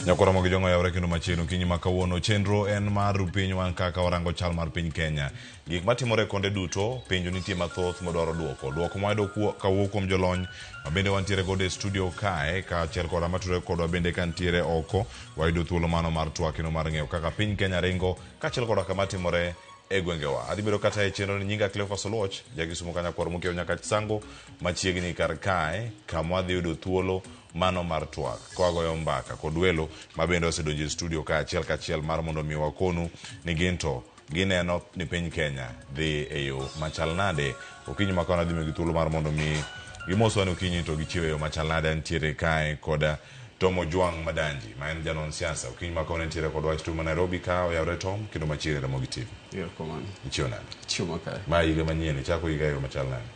Nyakwara Mogi Jong'o oyawre kendo machiegni okinyi ma kawuono. Chenro en mar piny wan kaka warango chal mar piny Kenya. Gik matimore konde duto, penjo nitie mathoth madwaro duoko. Duoko mwayudo kawuok kuom jolony ma bende wantiere godo e studio kae, kaachiel koda matudore kodwa bende ka ntiere oko, wayudo thuolo mano mar twak kendo mar ng'eyo kaka piny Kenya ringo, kaachiel koda kama timore e gwengewa. Adhi bedo kata e chenro ni nyinga Cleophas Oluoch, jakisumo ka nyakwar mokiewo nyaka Chisango machiegni kar kae, kama wadhi yudo thuolo mano mar twak kwagoyo mbaka kod welo ma bende osedonjo e studio ka achiel kachiel mar mondo mi wakonu ni gin to gineno ni piny Kenya dhi e yo machal nade. Okinyi ma kawuono adhi miyogi thuolo mar mondo mi gimoswa ni okinyi to gichiw e yo machal nade. Antiere kae kod Tom Ojwang' Madanji ma en janon siasa. Okinyi ma kawuono entiere kodwa e studio ma Nairobi ka oyawre Tom kendo machiegni Ramogi TV. Erokamano. Ichiew nade? Chiemo makare. Ma higa manyien, ichako higa e yo machal nade?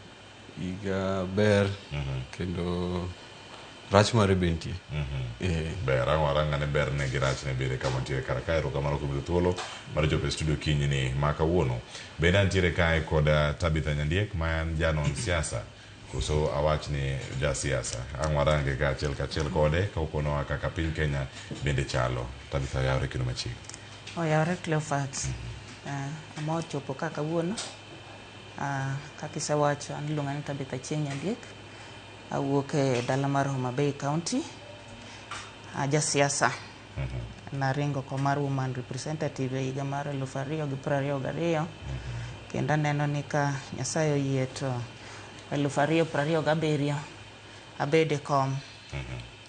Higa ber kendo rach mare be nitie. Ber, ang' warang ane berne gi rachne bende kama ntiere kar kae. Erokamano kuom yudo thuolo mar chopo e studio kinyi ni ma kawuono. Bende antiere kae kod Tabitha Nyandiek ma en janon siasa koso awach ni jasiasa. Ang' warange ka achiel kachiel kode ka okonowa kaka piny Kenya bende chalo. Tabitha oyawre kendo machiegni. Oyawre Cleophas. Amor chopo ka kawuono. Kaka isewacho, an iluonga ni Tabitha Achieng' Nyandiek. Awuok e dala mar Homa Bay County. Ajasiasa. Naringo kom mar woman representative e higa mar 2022. Kendo aneno ni ka Nyasaye oyie to 2027 abed e kom.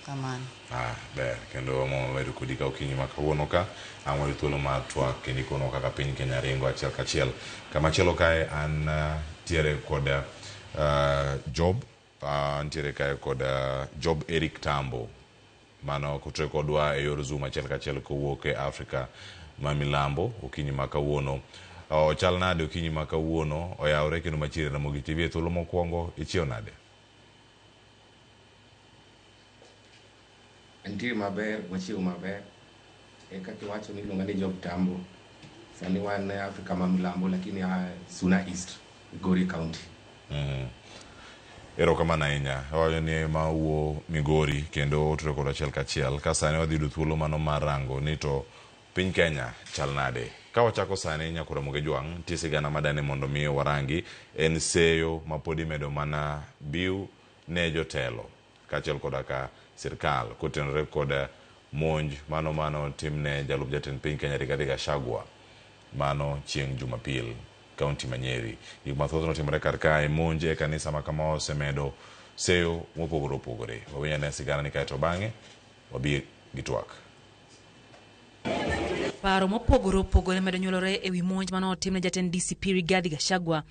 Kamano. Ber, kendo wamor bedo kodi ka okinyi ma kawuono ka ang' wayudo thuolo mar twak kendo ikonowa kaka piny Kenya ringo achiel kachiel. Kamachielo kae an tiere kod Job, ntiere kae kod Job Eric Tambo mano kotudore kodwa e yor Zoom achiel kachiel kowuok e Afrika ma milambo okinyi ma kawuono. Ochal nade okinyi ma kawuono? Oyawre kendo machiegni Ramogi TV e thuolo mokwongo, ichiew nade? Antie maber, wachiew maber. E kaka iwacho ni iluonga ni Job Tambo. Sani wan e Afrika ma milambo lakini a Suna East, Migori County. Erokamano ahinya. Owacho ni ma wuo Migori kendo otudore kodwa achiel kachiel. Ka sani wadhi yudo thuolo mano mar rango ni to piny Kenya chal nade. Ka wachako sani Nyakoro Ramogi Ojwang', nitie sigana madani mondo mi warangi. En seyo ma pod imedo mana biu ne jotelo kaachiel koda ka sirkal kotenore kod monj mano mano timne jalup jatend piny Kenya Rigathi Gachagua mano chieng' Jumapil kaunti ma Nyeri. Gik mathoth notimore kar kae, monj e kanisa ma kama osemedo seyo mopogore opogore. Wawinj ane sigana ni kaeto bang'e wabi gi twak. Paro mopogore opogore medo nyuolore ewi monj mane otimne jatend DCP Rigathi Gachagua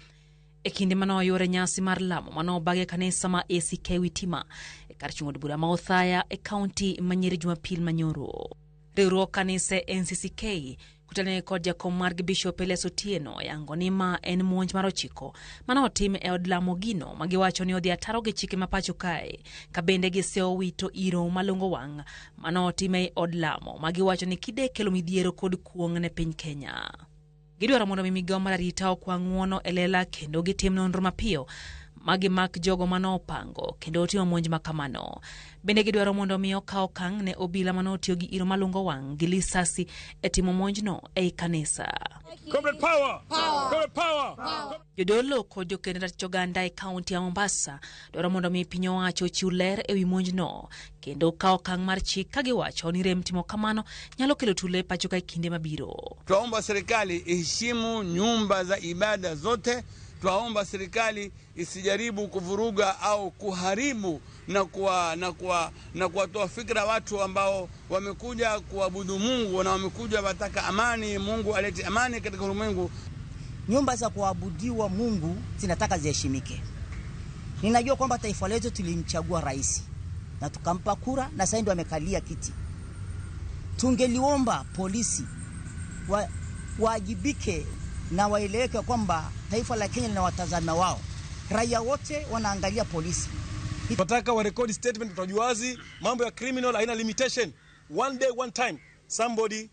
e kinde mane oyuore nyasi mar lamo mane obagi e kanisa ma ACK Witima e kar chung' od bura ma Othaya e kaunti ma Nyeri Jumapil manyoro. Riwruok kanise NCCK kutane kod jakom margi Bishop Elias Otieno oyango ni ma en monj mar 9 mane otim e od lamo gino ma giwacho ni odhi ataro gi chike ma pacho kae, ka bende gisewito iro malongo wang' mane otim e od lamo ma giwacho ni kide kelo midhiero kod kuong' ne piny Kenya. Gidwaro mondo mi migawo mar arita okwa ng'uono e lela kendo gitim nonro mapiyo ma gimak jogo mane opango kendo otimo monj ma kamano. Bende gidwaro mondo mi okaw okang' ne obila mane otiyo gi iro malungo wang' gi lisasi e timo monjno ei kanisa. Comrade power! Comrade power! Jodolo kod jokend ratich oganda e kaunti ya Mombasa dwaro mondo mi piny owacho ochiw ler ewi monjno kendo okaw okang' mar chik ka giwacho ni rem timo kamano nyalo kelo tulo e pacho ka e kinde mabiro. Twaomba serikali iheshimu nyumba za ibada zote. Twaomba serikali isijaribu kuvuruga au kuharibu na kuwatoa fikra watu ambao wamekuja kuabudu Mungu na wamekuja wataka amani, Mungu alete amani katika ulimwengu. Nyumba za kuabudiwa Mungu zinataka ziheshimike. Ninajua kwamba taifa letu tulimchagua rais na tukampa kura na sasa ndio amekalia kiti. Tungeliomba polisi waajibike na waeleweke kwamba taifa la Kenya lina watazama wao. Raia wote wanaangalia polisi. Tunataka wa record statement, tutajua wazi mambo ya criminal haina limitation. One day, one time somebody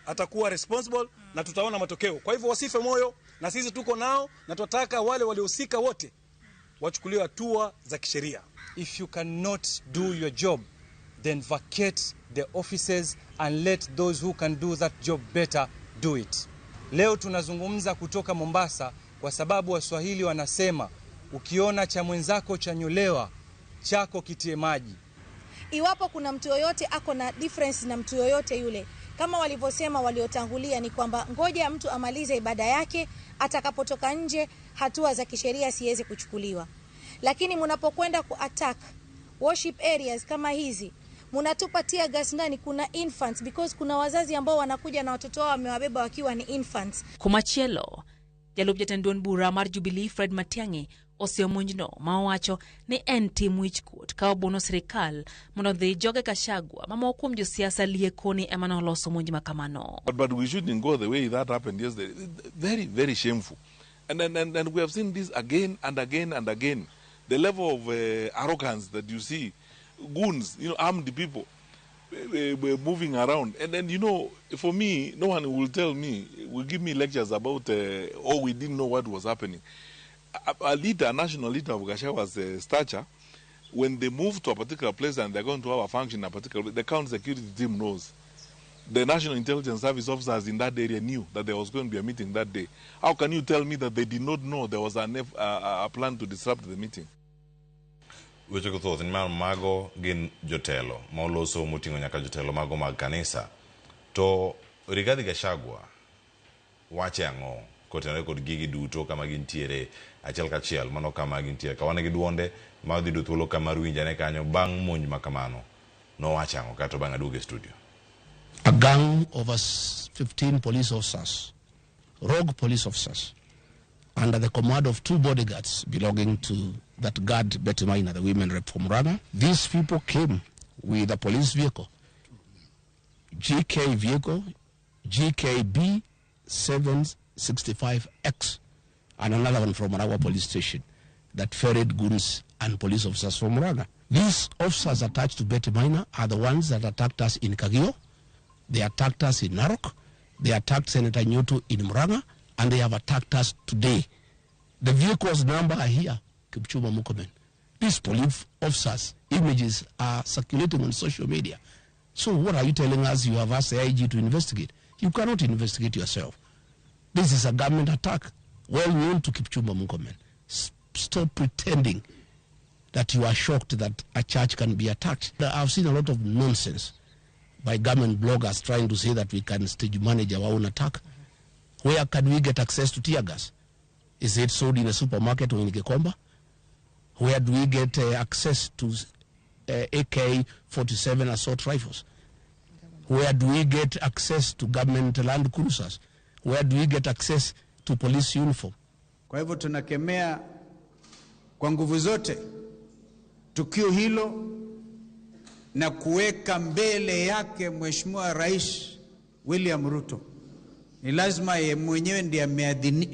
atakuwa responsible na tutaona matokeo. Kwa hivyo wasife moyo, na sisi tuko nao na tunataka wale waliohusika wote wachukuliwe hatua za kisheria. If you cannot do your job, then vacate the offices and let those who can do that job better do it. Leo tunazungumza kutoka Mombasa kwa sababu Waswahili wanasema ukiona cha mwenzako chanyolewa, chako kitie maji. Iwapo kuna mtu yoyote ako na difference na mtu yoyote yule, kama walivyosema waliotangulia, ni kwamba ngoja mtu amalize ibada yake, atakapotoka nje hatua za kisheria siweze kuchukuliwa. Lakini mnapokwenda ku attack worship areas kama hizi, mnatupa tear gas ndani, kuna infants, because kuna wazazi ambao wanakuja na watoto wao wamewabeba wakiwa ni infants. Kumachielo, jalup jatend duond bura mar Jubilee Fred Matiang'i osiewo monjno ma owacho ni en tim wichkuot ka obuono sirikal mondo odhi joge Gachagua ma moko kuom josiasa lieko ni ema noloso monj ma kamano. But we shouldn't go the way that happened yesterday. Very, very shameful. And we have seen this again and again and again. The level of arrogance that you see, goons, armed people moving around. And then, for me, no one will tell me, will give me lectures about, oh, we didn't know what was happening. A leader, a national leader of Gachagua's stature, when they move to a particular place and they're going to have a function in a particular place, the county security team knows. The National Intelligence Service officers in that area knew that there was going to be a meeting that day. How can you tell me that they did not know there was a plan to disrupt the meeting? Weche go thoth nimar mago gin jotelo ma oloso moting'o nyaka jotelo mago mag kanisa. To Rigathi Gachagua wache ang'o kotenore kod gigi duto kama gintiere achiel kachiel mano kama gintiere ka wan gi duonde ma dhi yudo thuolo kama mar winjane kanyo bang' monj ma kamano nowacho ang'o kato bang' aduogo e studio. A gang of 15 police officers, rogue police officers, under the command of 2 bodyguards belonging to that guard, Betty Maina, the women rep from Murang'a. These people came with a police vehicle, GK vehicle, GKB 765X, and another one from Maragua police station that ferried goons and police officers from Murang'a. These officers attached to Betty Maina are the ones that attacked us in Kagio. They attacked us in Narok. They attacked Senator Nyutu in Murang'a, and they have attacked us today. The vehicle's number are here, Kipchumba Murkomen. These police officers' images are circulating on social media. So what are you telling us you have asked the IG to investigate? You cannot investigate yourself. This is a government attack, well known to Kipchumba Murkomen. Stop pretending that you are shocked that a church can be attacked. I've seen a lot of nonsense by government bloggers trying to say that we can stage manage our own attack. Where can we get access to tear gas? Is it sold in a supermarket or in Gikomba? Where do we get access to AK-47 assault rifles? Where do we get access to government land cruisers? Where do we get access to police uniform? Kwa hivyo tunakemea kwa nguvu zote tukio hilo na kuweka mbele yake Mheshimiwa Rais William Ruto. Ni lazima yeye mwenyewe ndiye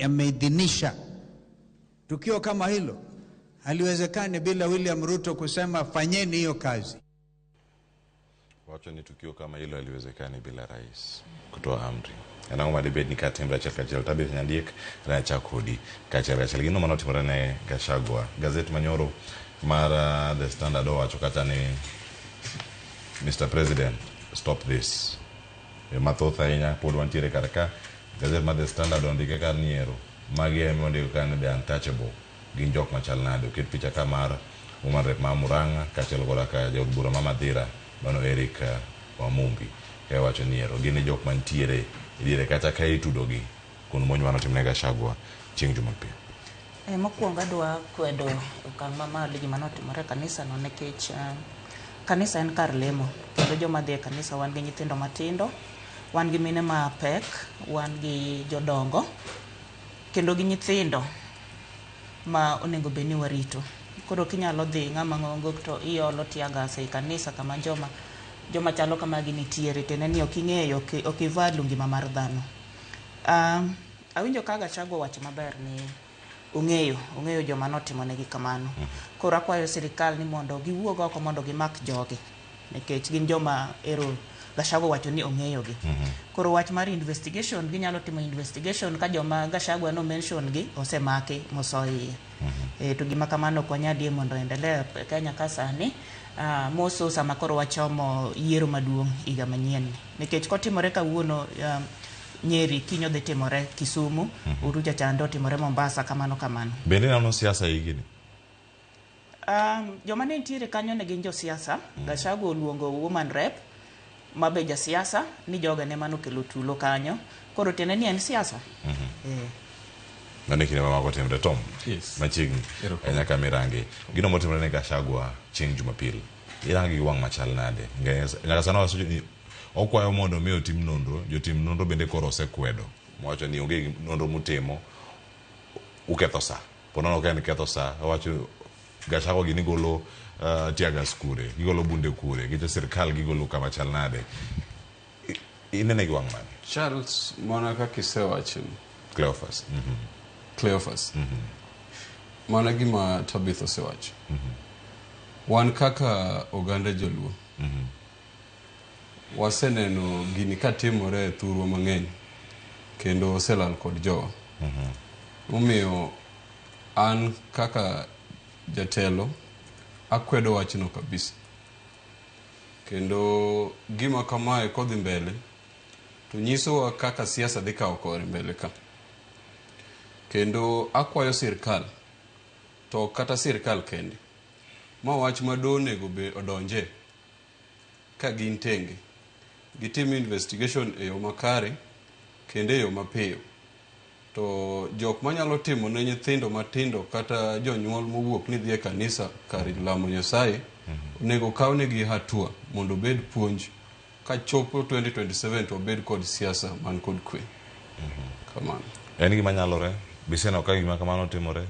ameidhinisha tukio kama hilo. Haliwezekani bila William Ruto kusema fanyeni hiyo kazi. Wacho ni tukio kama hilo haliwezekani bila rais kutoa amri. En ang'o madibed ni katimre achiel kachiel Tabitha Nyandiek rach kodi kachiel kachiel gino manotimore ne Gachagua. Gazet manyoro mar The Standard owacho kata ni Mr. President, stop this. E mathoth ahinya pod wantiere kar ka. Gazet mar The Standard ondike kar nyiero. Magi ema ondiko ka ni the untouchable. Gin jok machal nade. Oket picha ka mar woman rep ma Murang'a kaachiel koda ka jaod bura ma Mathira mano Eric Wamumbi. Kawacho ni ero gin e jok mantiere e diere kata ka itudogi kuom monj manotimne Gachagua chieng' Jumapil. Mokwongo adwa kwedo okang' mamalo gima notimore e kanisa no nikech kanisa en kar lemo kendo joma dhi e kanisa wan gi nyithindo matindo, wan gi mine mapek, wan gi jodongo kendo gi nyithindo ma onego bed ni warito. Koro kinyalo dhi ng'ama ng'ongo to iolo tear gas ei kanisa kama joma chalo kamagi nitiere tiende ni ok ing'eyo ok i value ngima mar dhano. Awinjo ka Gachagua owacho maber ni ong'eyo joma notimonegi kamano. Koro akwayo sirikal ni mondo giwuog oko mondo gimak jogi nikech gin joma ero Gachagua owacho ni ong'eyogi. Koro wach mar investigation ginyalo timo investigation ka joma Gachagua no mention gi osemaki moso iye. To gima kamano ok wanyal yie mondo endelea e Kenya ka sani. Moso sama koro wachomo yiero maduong' higa manyien ni. Nikech kotimore kawuono Nyeri, kiny odhi timore Kisumu, Urucha chande otimore Mombasa, kamano kamano. Bende ineno siasa e higni? Joma ne nitiere kanyo ne gin josiasa. Gachagua oluongo woman rep ma be jasiasa ni joge ne mano okelo tulo kanyo. Koro tiende ni en siasa. Mano e kinde ma mago timre. Tom, Yes. machiegni Erokamano. nyaka mirangi. Gino motimore ne Gachagua chieng' Jumapil. Irangi gi wang' machal nade? Nyaka sani wasewacho ni okwayo mondo mi otim nonro, jotim nonro bende koro osekwedo. Mowacho ni onge nonro mutimo, uketho sa. Ponono ka en ketho sa, owacho Gachagua gini golo tear gas kure, gigolo bunde kure, gicho sirkal gigolo kama chal nade. Inene gi wang' mane? Charles, mana kaka isewacho ni. Cleophas. Cleophas. Mana gima Tabitha osewacho. Wan kaka oganda joluo. Waseneno gini katimore e thurwa mang'eny kendo oselal kod jowa. Omiyo an kaka jatelo akwedo wachno kabisa. Kendo gima kamae kodhi mbele to nyisowa kaka siasa dhi kawo kore mbele ka. Kendo akwayo sirkal to kata sirkal kende ma wach ma doho onego be odonje ka gin tenge. Gitim investigation e yo makare kendo e yo mapiyo. To jok manyalo timo ne nyithindo matindo kata jonyuol mowuok ni dhi e kanisa kar lamo Nyasaye onego kawnegi hatua mondo obed puonj kachopo 2027 to wabed kod siasa man kod kwe. Kamano. En gima nyalore? Biseneno ka gima kamano timore?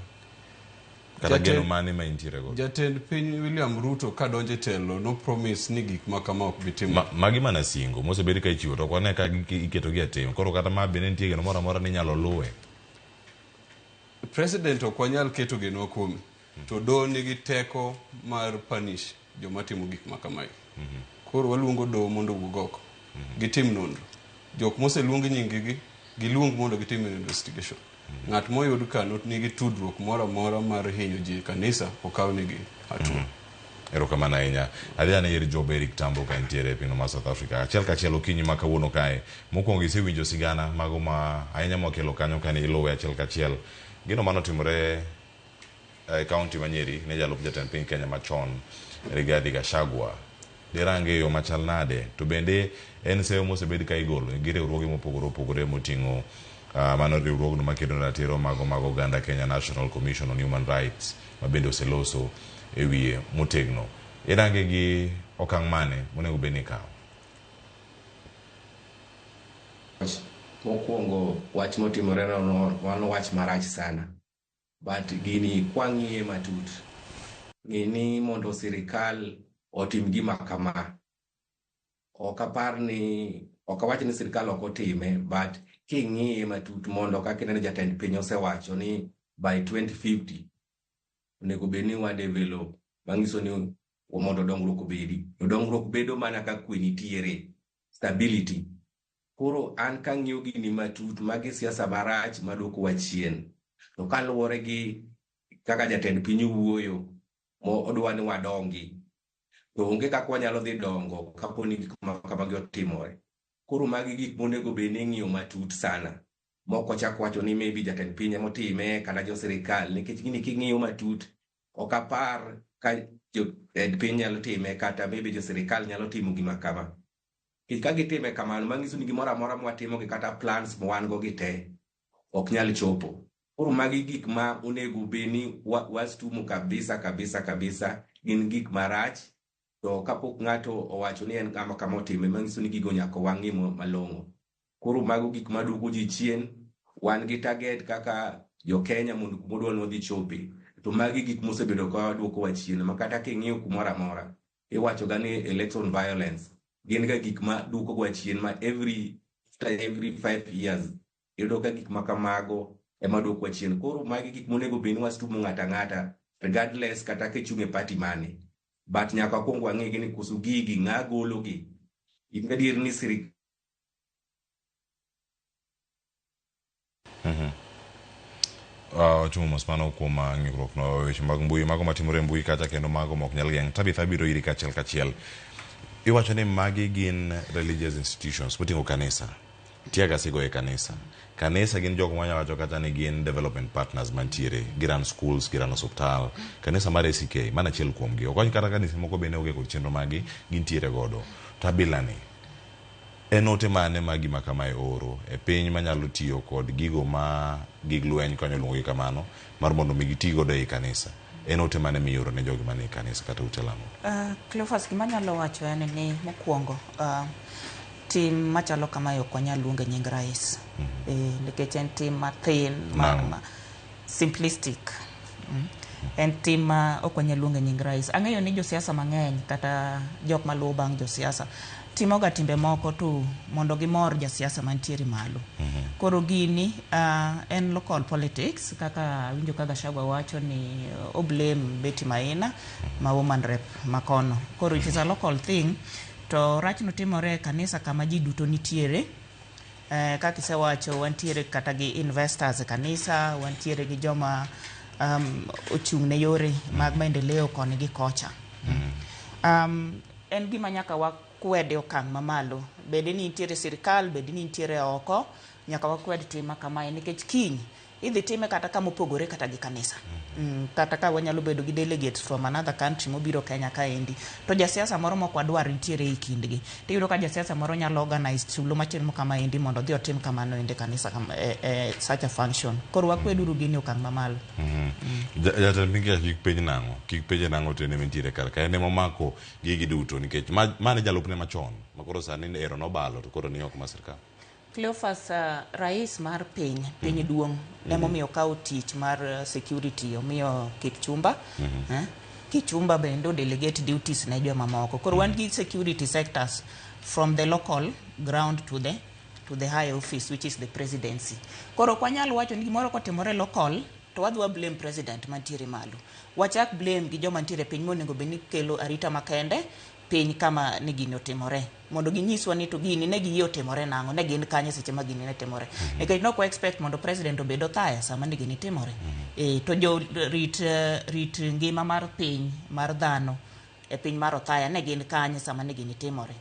Kata geno mane ma intiere godo? Jatend piny William Ruto kadonjo e telo no promise ni gik ma kama ok bi timore. Magi mana singo mosebed ka ichiwo to ok wane ka iketogi e tim. Koro kata ma bende nitie geno moro amora ni inyalo luwe. President ok wanyal keto genowa kuome. To doho nigi teko mar punish joma timo gik ma kamae. Koro waluongo doho mondo owuog oko. Gitim nonro. Jok moseluong nying gi, giluong mondo gitim investigation. Ng'at moyud ka nigi tudruok moro amora mar hinyo ji e kanisa okawnegi hatua. Erokamano ahinya. Adhi ane ir Job Eric Tambo ka entiere e pinyno mar South Africa. Achiel kachiel okinyi ma kawuono kae. Mokwongo isewinjo sigana mago ma ahinya mwakelo kanyo kane iluwe achiel kachiel. Gino manotimore e kaunti ma Nyeri ne jalup jatend piny Kenya machon Rigathi Gachagua. Dirange e yo machal nade? To bende en seyo mosebed ka igolo gi riwruoge mopogore opogore moting'o mano riwruogno makedo ne ratiro mago mag oganda Kenya National Commission on Human Rights ma bende oseloso e wiye motegno. Irange gi okang' mane monego bed ni ikawo? Mokwongo wach motimore no mano wach marach sana. But gini kwang'iye matut, ng'e ni mondo sirikal otim gima kama, ok apar ni, ok awach ni sirikal ok otime, but king'iye matut mondo kaka ineno jatend piny osewacho ni by 2050 onego bed ni wa develop, manyiso ni mondo dongruok obedi. To dongruok bedo mana ka kwe nitiere, stability. Koro an kang'iyo gini matut, magi siasa marach maduokowa chien. To kaluwore gi kaka jatend piny wuoyo, mo odwa ni wadongi, to onge kaka wanyalo dhi dongo kapo ni gik ma kamagi otimore. Koro magi gik monego bed ni ing'iyo matut sana. Mok ochak wacho ni maybe jatend piny emotime kata jo sirikal, nikech gini king'iyo matut, ok apar ka jatend piny nyalo time kata maybe jo sirikal nyalo timo gima kama. Nikech ka gitime kamano, manyiso ni gimoro amora mwatimo gi kata plans mwan go gi te ok nyal chopo. Koro magi gik ma onego bed ni wastumo kabisa kabisa kabisa, gin gik marach. To kapok ng'ato owacho ni en ng'ama kama otime, manyiso ni gigo nyaka wang'i malong'o. Koro mago gik maduoko ji chien. Wan gi target kaka jo Kenya mondo kumodwa ni wadhi chope. To magi gik mosebedo ka duokowa chien, ma kata king'iyo kumoro amora, iwacho ga ni election violence gin ga gik ma duokowa chien ma after every 5 years iyudo ka gik ma kamago ema duokowa chien. Koro magi gik monego bed ni wastumo ng'ato ang'ata regardless kata kichung' e party mane. But nyaka wakwong wang'e ni koso gigi ng'a gologi. In gadier ni sirikal Wachumo mos mano kuom ng'ikruok no weche mag mbui mago matimore e mbui kacha kendo mago mok nyal geng'. Tabitha abiro iri kachiel kachiel. Iwacho ni magi gin religious institutions moting'o kanisa. Teargas igoyo e kanisa. Kanisa gin jok mwanya wacho kata ni gin development partners mantiere. Giran schools, giran osuptal. Kanisa mar ACK, mano achiel kuom gi. Ok kata kanise moko bende onge kod chenro magi gintiere godo. To abila ni, en ote mane ma gima kamae oro e piny manyalo tiyo kod gigo ma gig lweny kanyo luongo gi kamano mar mondo mi giti godo ei kanisa? En ote mane mioro ne jogi manie kanisa kata ute lamo? Cleophas, gima anyalo wacho en ni mokwongo tim machalo kamae ok wanyal luonge nying rais. Nikech en tim mathin ma simplistic. En tim ma ok wanyal luonge nying rais. Ang'eyo ni josiasa mang'eny kata jok maluwo bang' josiasa timoga timbe moko to mondo gimor jasiasa mantiere malo. Koro gini en local politics kaka winjo ka Gachagua wacho ni o blame Betty Maina ma woman rep makono. Koro it is a local thing to rachno timore e kanisa kama ji duto nitiere. Kaka isewacho wantiere kata gi investors e kanisa, wantiere gi joma ochung' ne yore mag maendeleo koni gi kocha. En gima nyaka wakwed e okang' mamalo. Bed ni nitiere sirikal, bed ni nitiere oko, nyaka wakwed tim ma kamae nikech kiny idhi time kata kama opogore kata gi kanisa. Kata ka wanyalo bedo gi delegates from another country mobiro Kenya kaendi, to jasiasa moro mok wadwar nitiere e kindgi. Tiyudo ka jasiasa moro nyalo organize tulo machalo kamaendi mondo odhi otim kamano endi e kanisa e such a function. Koro wakweduru gini okang' mamalo. Jatend piny Kenya kik penj nang'o, kik penje nang'o to en ema entiere kar ka, en ema omako gigi duto nikech ma ne jalupne machon ma koro sani ero nobalo to koro ni oko mar sirkal. Cleophas, rais mar piny, piny duong' emomiyo okawo tich mar security omiyo Kipchumba. Kipchumba bende o delegate duties ne joma moko. Koro wan gi security sectors from the local ground to the high office which is the presidency. Koro ok wanyal wacho ni gimoro kotimore local to wadhi wa blame president mantiere malo. Wachak blame gi joma nitiere piny monego bed ni kelo arita makende piny kama ne gini otimore mondo ginyiswa ni to gini ne giyie otimore nang'o, ne gin kanye seche ma gini ne timore. Nikech nok wa expect mondo president obed othaya sama ne gini timore. To jo rit, rit ngima mar piny mar dhano e piny mar Othaya ne gin kanye sama ne gini timore.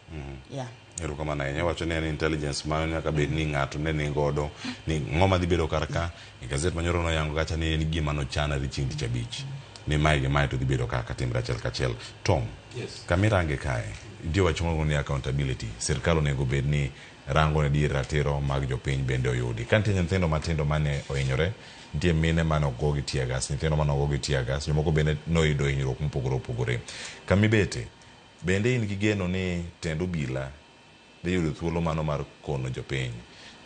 Yeah. Erokamano ahinya. Iwacho ni en intelligence ma nyaka bed ni ng'ato ne ni godo ni ng'oma dhi bedo kar ka. E gazet manyoro noyango kacha ni en gima nochanore chieng' tich abich ni mae gi mae to dhi bedo kaka timre achiel kachiel. Tom, Yes. kamirange kae, nitie wach moro ni accountability. Sirkal onego bed ni rango ne dier ratiro mag jopiny bende oyudi. Ka nitie nyithindo matindo mane ohinyore, nitie mine mane ogo gi tear gas, nyithindo mane ogo gi tear gas, jomoko bende noyudo hinyruok mopogore opogore. Kamibete, bende in gi geno ni tend obila dhi yudo thuolo mano mar kono jopiny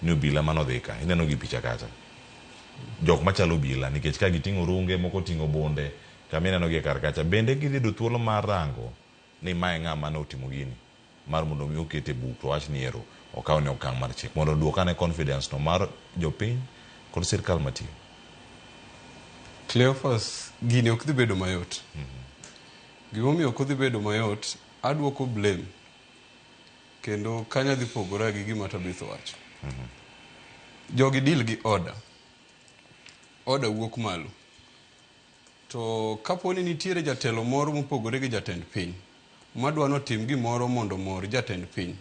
ni obila manodhi ka, ineno gi picha kacha, jok machalo obila nikech ka giting'o runge, moko oting'o bunde, kama ineno gi e kar kacha, bende gidhi yudo thuolo mar rango ni mae ng'ama notimo gini mar mondo mi okete e buk to wach ni ero okaw ne okang' mar chik mondo oduok ane confidence no mar jopiny kod sirkal matiyo. Cleophas, gini ok dhi bedo mayot. Gimomiyo ok odhi bedo mayot, aduoko blame kendo kanya dhi pogora gi gima Tabitha owacho. Jogi deal gi order. Order wuok malo. To kapo ni nitiere jatelo moro mopogore gi jatend piny madwa notim gimoro mondo omor jatend piny.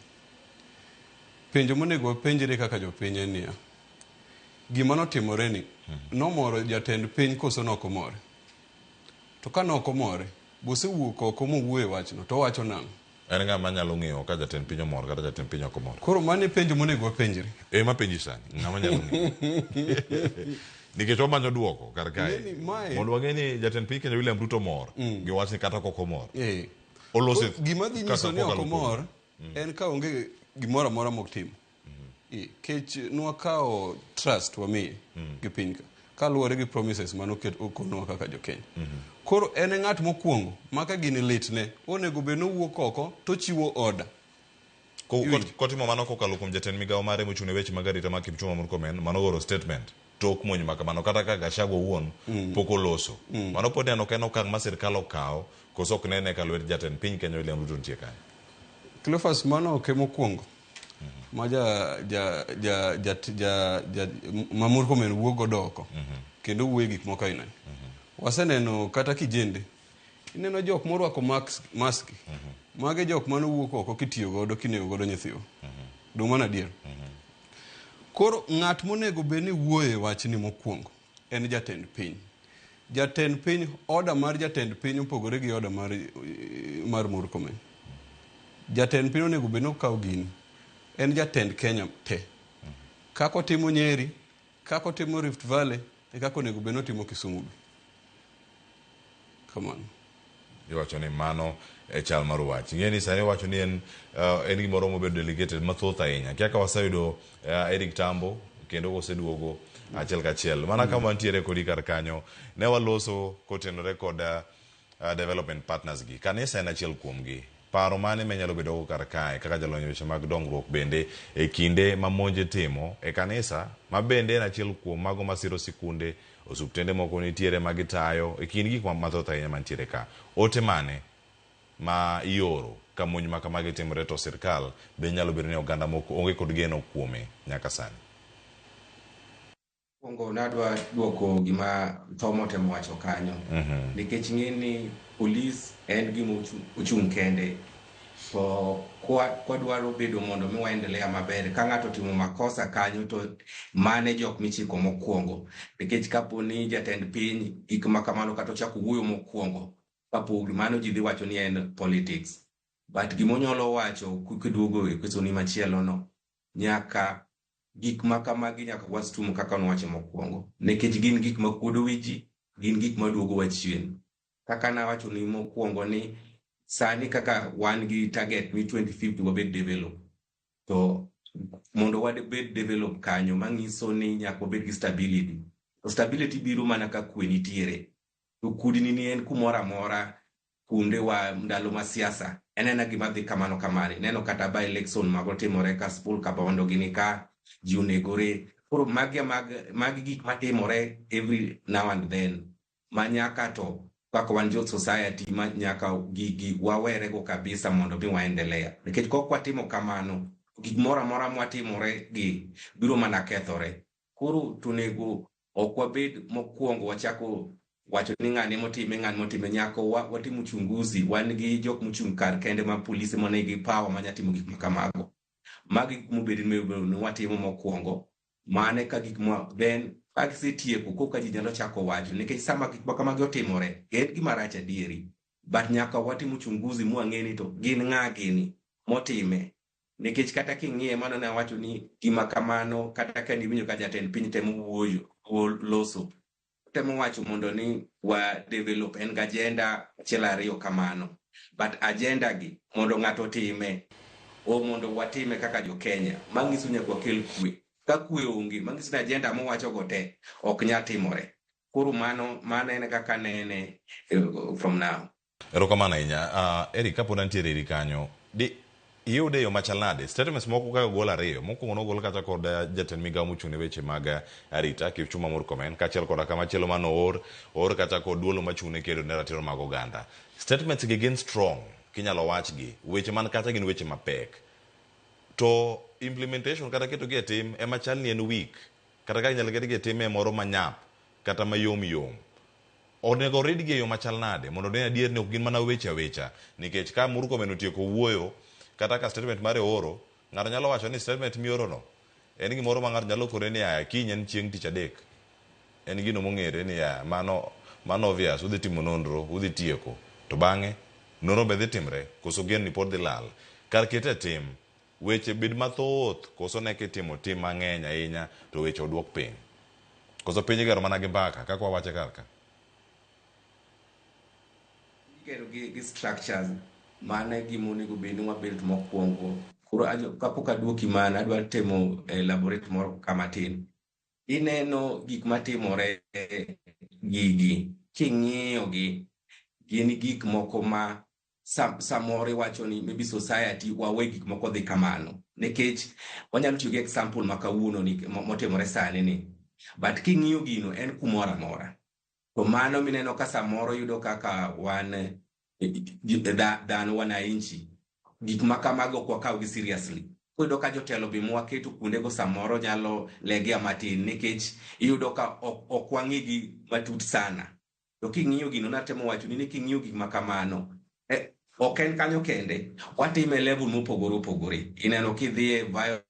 Penjo monego wapenjre kaka jopiny en niya, gima notimore ni nomoro jatend piny koso nok omore? To ka nok omore, bosewuok oko mowuoyo e wachno, to owacho nang'o? En ng'ama nyalo ng'eyo ka jatend piny omor kata jatend piny ok omor. Koro mano e penjo monego wapenjre. Ema penji sani, ng'ama nyalo ng'eyo. Nikech wamanyo duoko kar kae. Ng'eni mae- Mondo wang'e ni jatend piny Kenya William Ruto mor gi wachni kata ok omor. Olose Koro gima dhi nyiso kaka ni ok kokalo kuom- omor en ka onge gimoro amora mok timo. Kech nwakawo trust wamiye gi piny ka kaluwore gi promises manoket okonwa kaka jokenya. Koro en e ng'at mokwongo ma ka gini litne onego bed nowuok oko tochiwo order. Kotimo mano kokalo kuom jatend migawo mare mochung' ne weche mag arita mar Kipchumba Murkomen mano goro statement tok monj ma kamano kata ka Gachagua owuon pok oloso. Mano pod neno ka en okang' ma sirkal okawo koso ok nene ka lwet jatend piny Kenya William Ruto nitie kanyo. Cleophas, mano ok e mokwongo ma ja ja ja ja ja ja ma Murkomen wuok godo oko. Kendo wuoye gik moko aina. Waseneno kata kijende. Ineno jok morwako mask. Mage jok mane owuok oko kitiyo godo kinego godo nyithiwa. Dong' mano adier. Koro ng'at monego bed ni wuoye e wachni mokwongo en jatend piny. Jatend piny, order mar jatend piny opogore gi order mar Murkomen. Jatend piny onego bed ni okawo gini. En jatend Kenya te. Kaka otimo Nyeri, kaka otimo Rift Valley, e kaka onego bed ni otimo Kisumu be. Kamano. Iwacho ni mano e chal mar wach. Ing'e ni sani iwacho ni en gimoro mobedo delegated mathoth ahinya. Kaka waseyudo Eric Tambo kendo oseduogo achiel kachiel. Mana kama wantiere kodi kar kanyo, ne waloso kotenore kod development partners gi. Kanisa en achiel kuomgi. Paro mane minyalo bedo go kar kae kaka jalony e weche mag dongruok bende e kinde ma monj itimo e kanisa ma bende en achiel kuom mago masiro sikunde, osuptende moko nitiere ma gitayo e kind gik mathoth ahinya mantiere ka. Ote mane ma ioro ka monj ma kamagi timore to sirkal be nyalo bedo ni oganda moko onge kod geno kuome nyaka sani? Mokwongo nadwa duoko gima Tom otemo wacho kanyo. Nikech ng'e ni polis en gima ochung' kende. To kwadwaro bedo mondo mi waendelea maber, ka ng'ato otimo makosa kanyo to mane jok michiko mokwongo. Nikech kapo ni jatend piny gik ma kamano kata ochako wuoyo mokwongo, kapo mano ji dhi wacho ni en politics. But gimonyalo wacho kiduogo e question ni machielo no, nyaka gik ma kamagi nyaka wastum kaka nwacho mokwongo. Nikech gin gik ma kuodo wi ji, gin gik ma duogowa chien. Kaka nawacho ni mokwongo ni sani kaka wan gi target ni 2050 wabed develop. To mondo wabed develop kanyo manyiso ni nyaka wabed gi stability. To stability biro mana ka kwe nitiere. To kudni ni en kumoro amora kuonde wa ndalo ma siasa en ena gima dhi kamano kamano. Ineno kata by election mago timore ka Spul Kabondo gini ka ji onegore. Koro magi gik matimore every now and then. Ma nyaka to kaka wan jo society ma nyaka gigi wawerego kabisa mondo mi waendelea. Nikech kok watimo kamano, gik moro amora mwatimore gi biro mana kethore. Koro tonego ok wabed mokwongo wachako wacho ni ng'ane motime, ng'ane motime. Nyaka watim uchunguzi. Wan gi jok mochung' kar kende ma polise manigi power manya timo gik ma kamago. Magi gik mobed ni watimo mokwongo. Mane ka gik ma then ka gisetieko koka ji nyalo chako wacho. Nikech sama gik ma kamagi otimore, en gima rach adieri. But nyaka watim uchunguzi mwang'e ni to gin ng'a gini motime. Nikech kata king'iye mano ne awacho ni gima kamano kata ka niwinjo ka jatend piny temo wuoyo, loso. Temo wacho mondo ni wa develop en gi agenda achiel ariyo kamano. But agenda gi mondo ng'ato otime o mondo watime kaka jo Kenya, manyiso nyaka wakel kwe. Ka kwe onge, manyiso ni agenda mowacho go te ok nyal timore. Koro mano en kaka nene from now. Erokamano ahinya. Eric, kapod antiere iri kanyo, di iyude e yo machal nade? Statements moko kaka ogol ariyo. Mokwongo nogol kata kod jatend migawo mochung' ne weche mag arita Kipchumba Murkomen, kaachiel koda kamachielo mane oor kata kod duolo machung' ne kedo ne ratiro mag oganda. Statements gi gin strong, kinyalo wachgi. Weche man kacha gin weche mapek. To implementation kata keto gi e tim ema chal ni en weak. Kata ka inyalo ketgi e tim e moro manyap kata mayom yom. Onego ridgi e yo machal nade mondo ne adier ni ok gin mana weche awecha. Nikech ka Murkomen otieko wuoyo kata ka statement mare ooro, ng'ato nyalo wacho ni statement mioro no en gimoro ma ng'ato nyalo kone ni aya kiny en chieng' tich adek. En gino mong'ere ni ya mano obvious, udhi timo nonro, udhi tieko. To bang'e nonro be dhi timre koso geno ni pod dhi lal. Kar kete e tim, weche bed mathoth koso ne kitimo tim mang'eny ahinya to weche oduok piny. Koso piny igero mana gi mbaka kaka wawache kar ka. Igero gi structures mano e gima onego bed ni wabet mokwongo. Koro kapok aduoki mano, adwa temo elaborate moro kama tin. Ineno gik matimore gigi, king'iyo gi, gin gik moko ma samoro iwacho ni maybe society wawe gik moko dhi kamano. Nikech wanyalo tiyo gi example ma kawuono ni motimore sani ni. But king'iyo gino en kumoro amora. To mano mineno ka samoro yudo kaka wan dhano wananchi. Gik ma kamago ok wakaw gi seriously. Koro iyudo ka jotelo be mwaketo kuondego samoro nyalo legea matin nikech iyudo ka ok, ok wang'igi matut sana. To king'iyo gino natemo wachoni ni king'iyo gik ma kamano, eh, ok en kanyo kende, watime e level mopogore opogore. Ineno kidhi e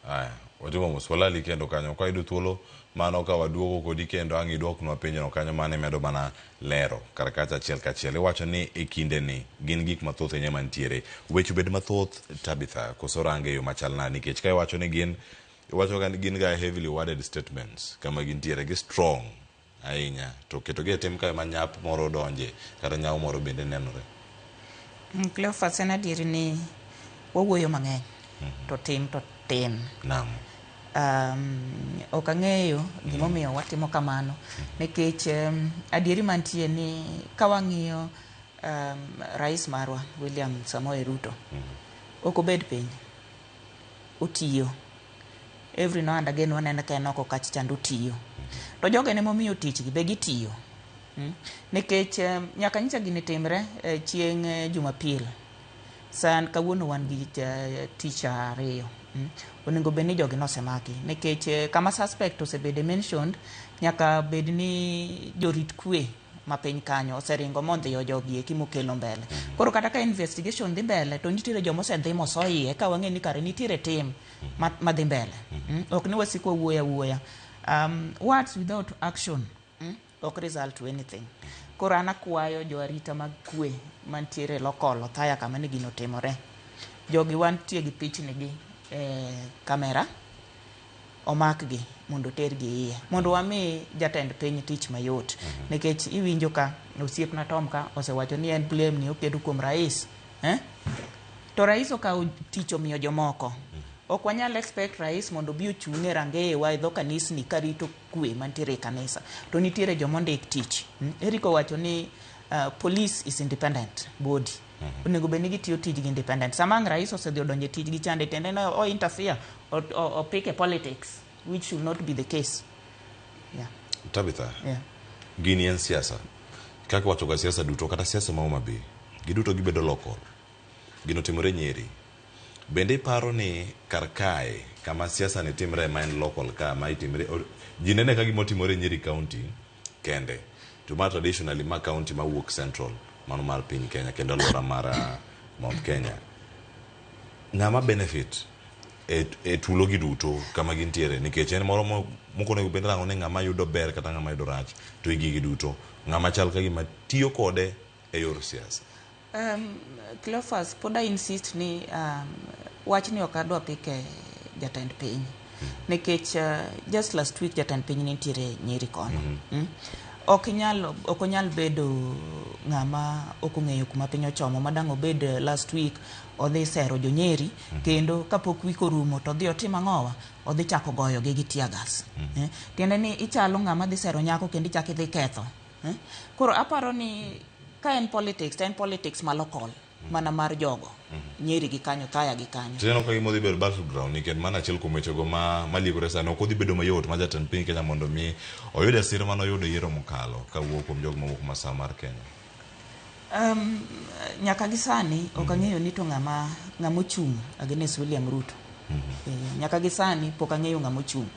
Aya, watimo mos walali kendo kanyo. Ka wayudo thuolo mano ka waduogo kodi kendo ang' iduoknwa penjono kanyo mane imedo mana lero kar kacha achiel kachiel. Iwacho ni e kindeni gin gik mathoth ahinya mantiere. Weche obed mathoth Tabitha, koso range e yo machal nade? Nikech ka iwacho ni gin iwacho ga ni gin ga heavily worded statements kama gintiere gi strong ahinya to ketogi e tim kae ma nyap moro donje kata nyawo moro bende nenore. Cleophas en adieri ni wawuoyo mang'eny to tim to tin. Naam. Ok ang'eyo gimomiyo watimo kamano nikech adieri mantie ni ka wang'iyo rais marwa William Samoei Ruto ok obed piny otiyo every now and again wanene ka en oko kacha chande otiyo to jogene momiyo tich gi be gitiyo nikech nyaka nyicha gini timre chieng' Jumapil san kawuono wan gi tich ariyo onego bed ni jogi nosemaki nikech kama suspect osebede mentioned nyaka bed ni jorit kwe ma piny kanyo oseringo mondhiyo jogi eki mokelo mbele. Koro kata ka investigation dhi mbele to nitiere joma osedhi moso iye ka wang'e ni kare nitiere tim madhi mbele. Ok ni wasiko wuoyo awuoya. Words without action ok result to anything. Koro an akwayo jo arita mag kwe mantiere local Othaya kama ne gino otimore. Jogi wantie gi pichni gi e kamera omakgi mondo otergi iye mondo wami jatend piny tich mayot nikech iwinjo ka osiepna Tom ka osewacho ni en blame ni oketo kuom rais To rais okawo tich omiyo jomoko. Ok wanyal expect rais mondo obi ochung' e rangeyewa e dho kanisni karito kwe mantiere e kanisa. To nitiere joma ondik tich. Eric owacho ni police is independent body. Onego bed ni gitiyo tijgi independent. Sama ang' rais osedhi odonjo e tijgi chande tiende ni o interfere, o pick e politics, which should not be the case. Yeah. Tabitha, Yeah. gini en siasa. Kaka wacho ga siasa duto kata siasa ma Homa Bay, giduto gibedo local. Gino timore Nyeri. Bende iparo ni kar kae kama siasa ni timre ma en local ka ma itimre ji nene ka gima otimore Nyeri County kende. To ma traditionally ma county mawuok central mano mar piny Kenya kendo alwora mar Mount Kenya. Ng'ama benefit e tulo gi duto kama gintiere nikech en moro mok onego bed rango ni ng'ama yudo ber kata ng'ama yudo rach to e gigi duto ng'ama chal ka gima tiyo kode e yor siasa. Cleophas, pod I insist ni wachni ok adwa pike jatend piny nikech just last week jatend piny nitiere Nyeri kono. Ok onyal bedo ng'ama ok ong'eyo kuma piny ochomo ma dang' obed last week odhi sero jo Nyeri kendo kapok week orumo to odhi otim ang'owa odhi chako goyo gi gi tear gas. Tiende ni ichalo ng'ama dhi sero nyako kendo ichako idhi ketho. Koro aparo ni ka en politics to en politics ma local mana mar jogo Nyeri gi kanyo Othaya gi kanyo. Tineno ka gima odhi bedo battleground nikech mano achiel kuom wechego ma maliekore sani ok odhi bedo mayot ma jatend piny Kenya mondo mi oyud sir mane oyudo e yiero mokalo kawuok kuom jogo mawuok masawa mar Kenya. Nyaka gi sani ok ang'eyo ni to ng'ama ochung' against William Ruto. Nyaka gi sani pok ang'eyo ng'ama ochung'.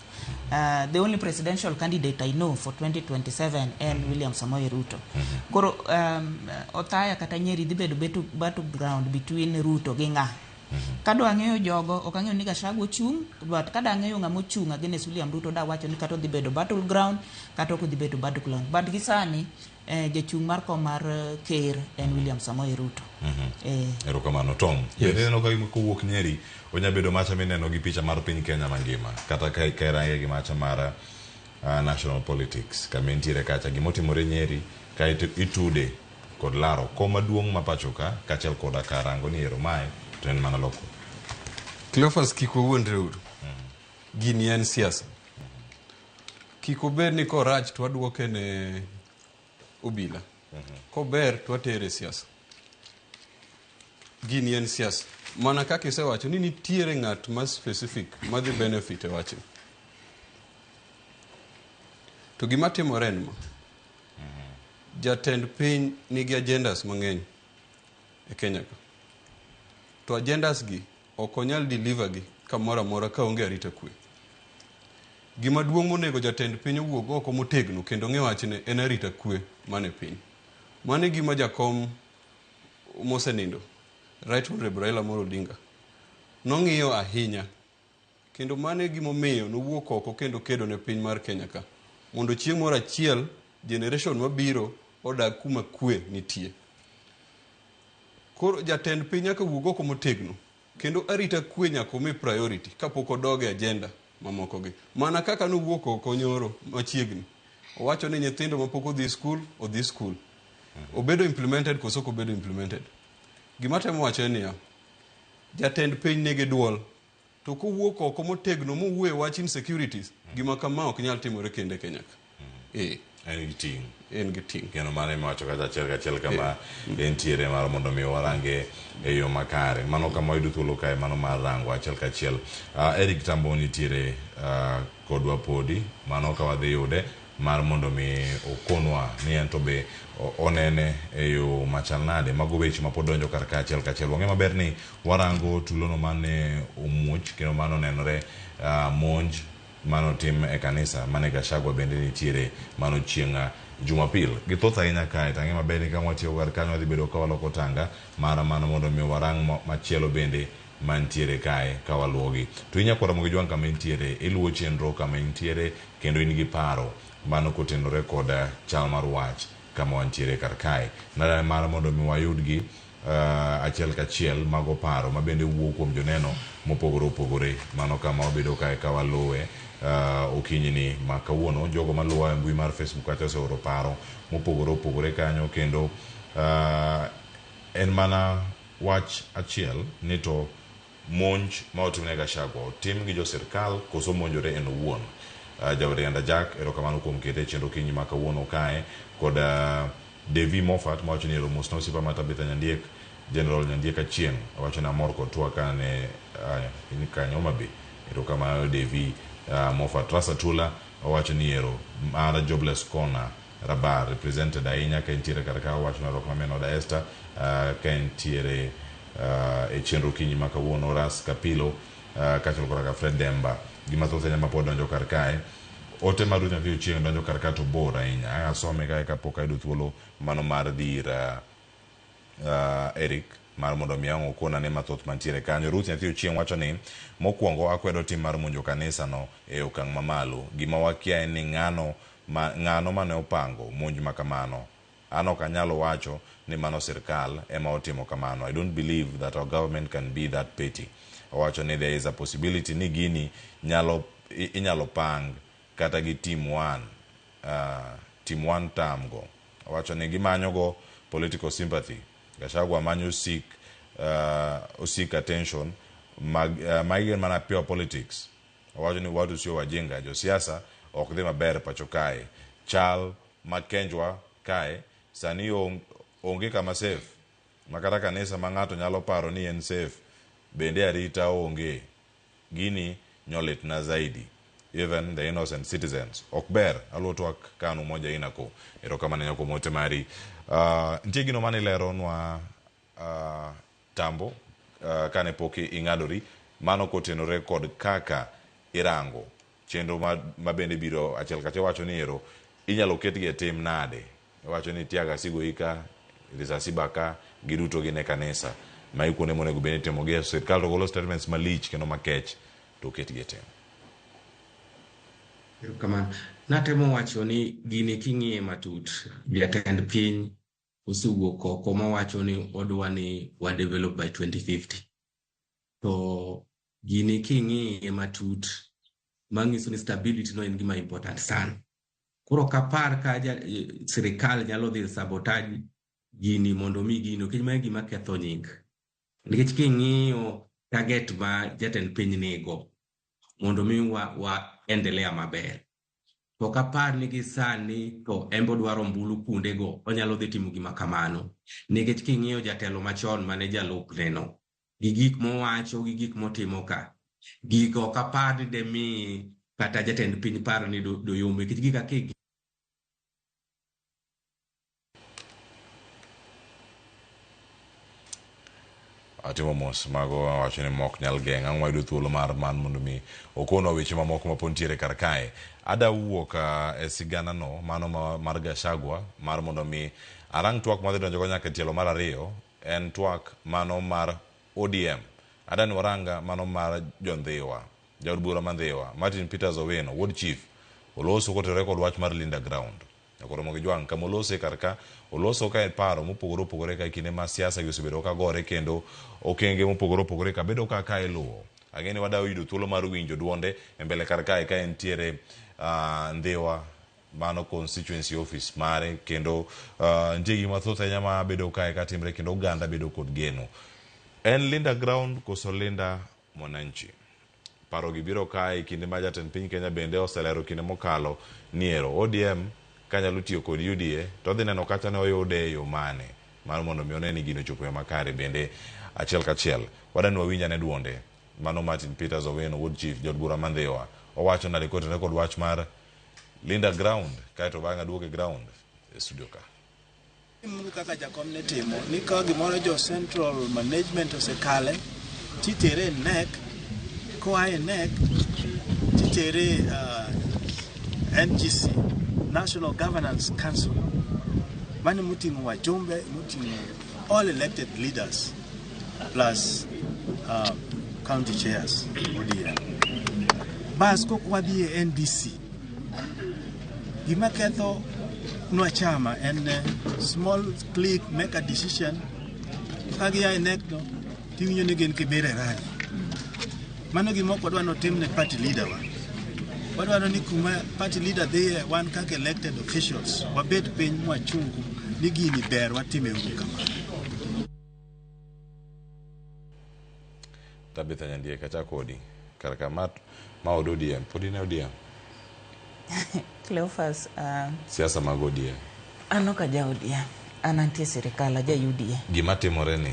The only presidential candidate I know for 2027 en William Samoei Ruto. Koro Othaya kata Nyeri dhi bedo battleground between Ruto gi ng'a. Kadwa ang'eyo jogo, ok ang'eyo ni Gachagua ochung', but kada ang'eyo ng'ama ochung' against William Ruto da wacho ni kata odhi bedo battleground kata ok odhi bedo battleground. But gi sani jachung' mar kom mar ker en William Samoei Ruto. Erokamano Tom. Yes. Bende ineno ka kowuok Nyeri onya bedo macha mineno gi picha mar piny Kenya mangima kata ka irange gi macha mar national politics kama entiere kacha gimotimore Nyeri kaeto itude kod laro kom maduong' ma pacho ka kaachiel koda ka rango ni ero mae to en mana loko. Cleophas kik wawuondre uru. Gini en siasa. Kik obed ni korach to waduoke ne obila. Kober to watere e siasa. Gini en siasa. Mana kaka isewacho ni nitiere ng'at ma specific madhi benefit e wachni. To gima timore en ma. Jatend piny nigi agendas mang'eny e Kenya ka. To agendas gi ok onyal deliver gi kamoro amora kaonge arita kwe. Gima duong' monego jatend piny owuog oko motegno kendo ng'e wachne en arita kwe man e piny. Mano e gima jakom mosenindo, Right Honorable Raila Amolo Odinga, nong'iyo ahinya. Kendo mano e gimomiyo nowuok oko kendo kedo ne piny mar Kenya ka. Mondo chieng' moro achiel generation mabiro odag kuma kwe nitie. Koro jatend piny nyaka wuog oko motegno kendo arita kwe nyaka omi priority kapok odog e agenda mamoko gi. Mana kaka nowuok oko nyoro machiegni, owacho ni nyithindo mapok odhi skul, odhi skul. Obedo implemented koso ok obedo implemented? Gima atemo wacho en niya, jatend piny nigi duol, to kowuok oko motegno mowuoyo e wach insecurities, gima kama ok nyal timore kendo e Kenya ka. Ee. En gi ting'. En gi ting'. Kendo mano ema wacho kacha achiel kachiel kama entiere mar mondo mi warange e yo makare. Mano kama wayudo thuolo kae mano mar rango achiel kachiel. Eric Tambo nitiere kodwa podi, mano ka wadhi yude mar mondo mi okonwa ni en to be onene e yo machal nade. Mago weche ma pod donjo kar ka achiel kachiel. Wang'e maber ni warango tulono mane omuoch kendo mano nenore monj mane otim e kanisa mane Gachagua bende nitiere mano chieng' Jumapil. Githoth ahinya kae to ang'e maber ni kama watieko kar kanyo wadhi bedo ka waloko tanga mara mano mondo mi warang machielo bende mantiere kae ka waluwogi. To in nyakwar Ramogi Jwang' kama intiere, iluwo chenro kama intiere kendo in gi paro mano kotenore kod chal mar wach kama wantiere kar kae. Nade mar mondo mi wayudgi achiel kachiel mago paro mabende wuok kuom joneno mopogore opogore. Mano kama wabedo kae ka waluwe okinyi ni ma kawuono. Jogo maluwa e mbui mar Facebook kacha oseoro paro mopogore opogore kanyo kendo en mana wach achiel ni to monj ma otimne Gachagua otim gi jo sirkal koso monjore en owuon. Jawerienda Jack, erokamano kuom kete e chenro okinyi ma kawuono kae kod Devi Moffat mawacho ni ero mosna osiepa ma Tabitha Nyandiek, General Nyandiek Achieng' owacho ni amor kod twak kane in kanyo Homa Bay. Erokamano Devi Moffat. Rasa Tula owacho ni ero mar Jobless Corner Rabar represented ahinya ka entiere kar ka owacho ni erokamano min oda Esther ka entiere e chenro okinyi ma kawuono. Ras Kapilo kaachiel koda ka Fred Demba. Gi mathoth ahinya mapod donjo kar kae. Ote mar Ruth Nyathi Ochieng' donjo kar ka to bor ahinya. Ang' asome kae kapok ayudo thuolo mano mar dhi ir Eric mar mondo mi ang' okon ane mathoth mantiere kanyo. Ruth Nyathi Ochieng' wacho ni mokwongo akwedo tim mar monjo kanisa no e okang' mamalo. Gima wakia en ni ng'ano ma ng'ano mane opango monj ma kamano. An ok anyal wacho ni mano sirkal ema otimo kamano. I don't believe that our government can be that petty. Owacho ni there is a possibility ni gini nyalo inyalo pang kata gi team one, team one term go. Owacho ni gimanyo go political sympathy. Gachagua manyo seek, seek attention mag, magi gin mana pure politics. Owacho ni watu sio wajinga, josiasa ok dhi maber pacho kae. Chal ma Kenjwa kae sani onge kama safe ma kata kanisa ma ng'ato nyalo paro ni en safe bende arita onge. Gini nyolitna zaidi. Even the innocent citizens. Ok ber. Aluo twak kanu moja inako. Erokamano ahinya kuom ote mari. Nitie gino mane ileronwa Tambo kane pok ing'adori mano kotenore kod kaka irango chenro ma bende biro achiel kachiel wacho ni ero inyalo ketgi e tim nade. Iwacho ni teargas igoyi ka, risasi ba ka, giduto gin e kanisa. Magi kuonde monego bed ni itimogie. Sirkal to golo statements malich kendo makech to oketgi e tim. Erokamano. Natemo wacho ni gini king'iye matut, jatend piny osewuok oko mawacho ni odwa ni wa develop by 2050. To gini king'iye matut, manyiso ni stability no en gima important sana. Koro ok apar ka sirikal nyalo dhi sabotage gini mondo mi gino, nikech mae gima ketho nying. Nikech king'iyo target ma jatend piny nigo mondo mi wa endelea maber. To ok apar ni gi sani to en be odwaro ombulu kuondego, onyalo dhi timo gima kamano. Nikech king'iyo jatelo machon mane jalupne no, gi gik mowacho gi gik motimo ka, gigo ok apar ni demi kata jatend piny paro ni doyombe, nikech gik ake. Atimo mos mago wacho ni mok nyal geng'. Ang' wayudo thuolo mar man mondo mi okonwa weche mamoko ma pod nitiere kar kae. Ada wuok e sigana no mano ma, mar Gachagua mar mondo mi arang twak madhi donjogo nyaka e tielo mar ariyo en twak mano mar ODM. Ada ni warang mano mar jo-Ndhiwa. Jaod bura ma Ndhiwa, Martin Peters Owino, wuod chief, oloso kotenore kod wach mar Linda Ground. Nyaka Ramogi Jwang' kama olose kar ka, oloso ka e paro mopogore opogore ka e kinde ma siasa gi osebedo ka gore kendo okenge mopogore opogore ka bedo ka ka iluwo. Ang'e ni wadawo yudo thuolo mar winjo duonde e mbele kar kae ka entiere Ndhiwa mano constituency office mare kendo nitie gik mathoth ahinya ma bedo kae ka timre kendo oganda bedo kod geno. En Linda Ground koso Linda Mwananchi? Parogi biro kae e kinde ma jatend piny Kenya bende oselero kinde mokalo ni ero ODM ka nyalo tiyo kod UDA to odhi neno kacha ne oyude e yo mane mar mondo mi one ni gino ochopo e yo makare bende achiel kachiel. Wadani wawinj ane duonde. Mano Martin Peters Owino wuod Chief jaod bura ma Ndhiwa. Owacho nade kotenore kod wach mar Linda Ground kaeto bang'e aduoke ground e studio ka. Timuru kaka jakom ne timo, ni ka gimoro jo central management osekale, titere e NEC, koa e NEC titere NGC, National Governance Council, mano moting'o wajumbe, moting'o all elected leaders plus county chairs ODM. Bas kok wadhi e NDC, Gima ketho nwa chama en small clique make a decision to ka gia e NEC no tiwinjo ni gin Kibera e rally. Mano gima ok wadwa notim ne party leader wa. Wadwaro ni kuma party leader dhiye wan kaka elected officials wabed piny mwachung ni gini ber watime uru kama. Tabitha Nyandiek achak kodi kar ka ma ma od ODM pod in e ODM Cleophas, siasa mag ODM an ok aja ODM, an antie sirikal, aja UDA. Gima timore ni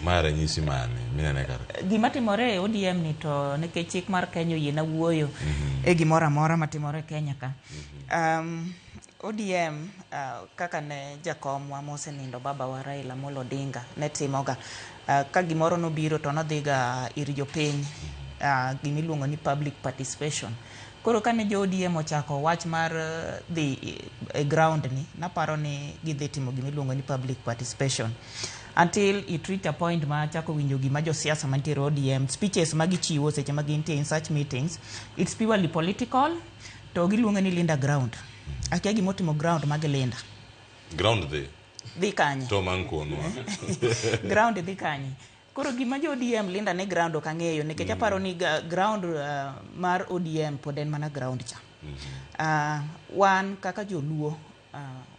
ma ranyisi mane minene kar ka? Gima timore e ODM ni to nikech chik mar Kenya oyiena wuoyo e gimoro amora matimore e Kenya ka. ODM kaka ne jakomwa mosenindo babawa Raila Amolo Odinga ne timoga, ka gimoro nobiro to nodhiga ir jopiny, gima iluongo ni public participation. Koro kane jo ODM ochako wach mar dhi e ground ni, naparo ni gidhi timo gima iluongo ni public participation. Until it reached a point ma achako winjo gima josiasa mantiere ODM, speeches ma gichiwo seche ma gintie in such meetings, it's purely political, to giluonge ni Linda Ground. Akia gima otimo ground ma gilinda. Ground dhi. Dhi kanye? To mang konwa. Ground dhi kanye? Koro gima jo ODM linda ne ground ok ang'eyo nikech aparo ni ground mar ODM pod en mana ground cha. Wan kaka joluo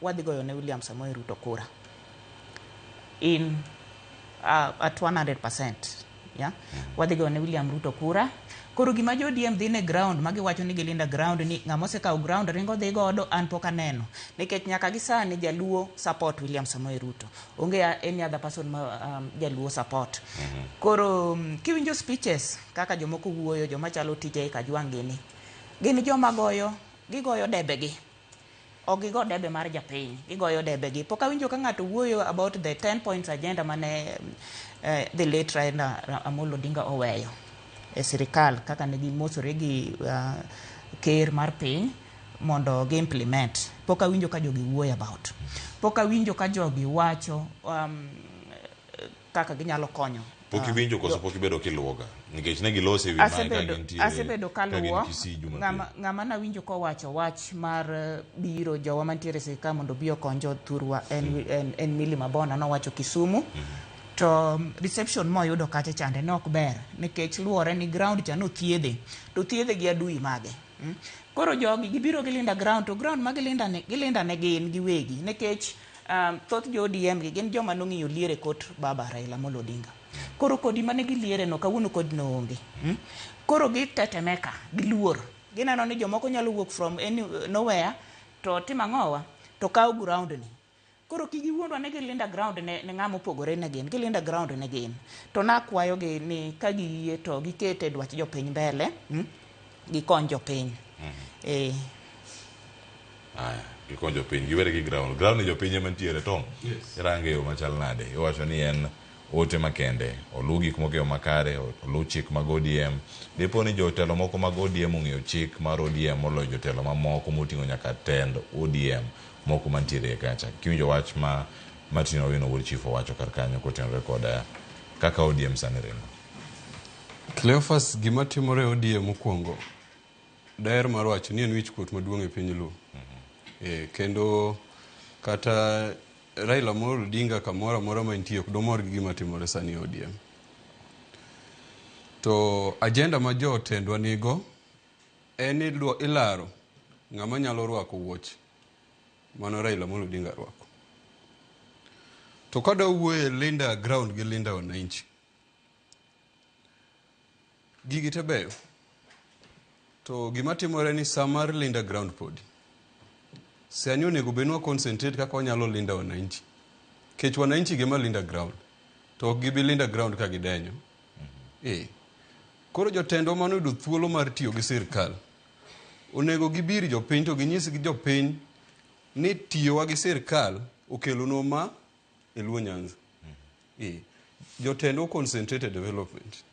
wadhi goyo ne William Samoei Ruto kura. In at 100%. Yeah? Wadhi goyo ne William Ruto kura. Koro gima jo ODM dhi ne ground ma giwacho ni gilinda ground ni ng'ama osekawo ground ringo dhi godo an pok aneno. Nikech nyaka gi sani jaluo support William Samoei Ruto. Onge any other person ma jaluo support. Koro kiwinjo speeches kaka jomoko wuoyo, joma chalo TJ Kajwang' gini. Gin joma goyo, gigoyo debe gi. Ok gigo debe mar japiny, gigoyo debe gi. Pok awinjo ka ng'ato wuoyo about the 10 points agenda mane the late Raila Amolo Odinga oweyo e sirikal kaka ne gimosore gi ker mar piny mondo gi implement. Pok awinjo ka jogi wuoyo about. Pok awinjo ka jogi wacho kaka ginyalo konyo. Pok iwinjo koso pok ibedo kiluwoga? Nikech ne gilose e wi mae ka gintiere Asebedo ka gin kaluwo Kisii Jumapil. Ng'ama nawinjo kowacho wach mar biro jowa mantiere e sirikal mondo obi okony jothurwa en Millie Mabona nowacho Kisumu. To reception moyudo kacha chande ne ok ber nikech luwore ni ground cha nothiedhe to thiedhe gi adui mage. Koro jogi gibiro gilinda ground to ground ma gilinda ne gilinda ne gin giwegi nikech thoth jo ODM gi gin joma nong'iyo liere kot baba Raila Amolo Odinga. Koro kodi mane giliere no kawuono kodi no onge. Koro gitetemeka, giluor. Gineno ni jomoko nyalo wuok from any, nowhere to timo ang'owa to kawo ground ni. Koro kik giwuondwa ni gilinda ground ne ng'ama opogore ne gin, gilinda ground ne gin. To nakwayo gi ni ka giyie to gikete dwach jopiny mbele, gikony jopiny. Aya, gikony jopiny, giwere gi ground. Ground ni jopiny ema nitiere, Tom. Yes. Irange yo machal nade? Iwacho ni en ote makende, oluw gik moko e yo makare, oluw chik mag ODM. Dipo ni jotelo moko mag ODM ong'eyo chik mar ODM moloyo jotelo mamoko moting'o nyaka tend ODM moko mantiere kacha. Kiwinjo wach ma Martin Owino wuod Chief owacho kar kanyo kotenore kod kaka ODM sani ringo. Cleophas, gima timore e ODM mokwongo, daher mar wacho ni en wichkuot maduong' e piny Luo. Kendo kata Raila Amolo Odinga kamoro amora ma entie ok domor gi gima timore sani e ODM. To agenda ma jotendwa nigo en ni ilaro ng'ama nyalo rwako wuoch mano Raila Amolo Odinga rwako. To kada wuoye Linda ground gi Linda wananchi, gigi te beyo. To gima timore ni sa mar Linda ground podi. Sani onego bed ni wa concentrate kaka wanyalo linda wananchi. Kech wananchi gema linda ground. To ok gibi linda ground ka gidenyo. Koro jotendwa mane oyudo thuolo mar tiyo gi sirkal, onego gibir jopiny to ginyis gi jopiny ni tiyowa gi sirkal okelonwa ma e Luo Nyanza. Jotendwa concentrate e development.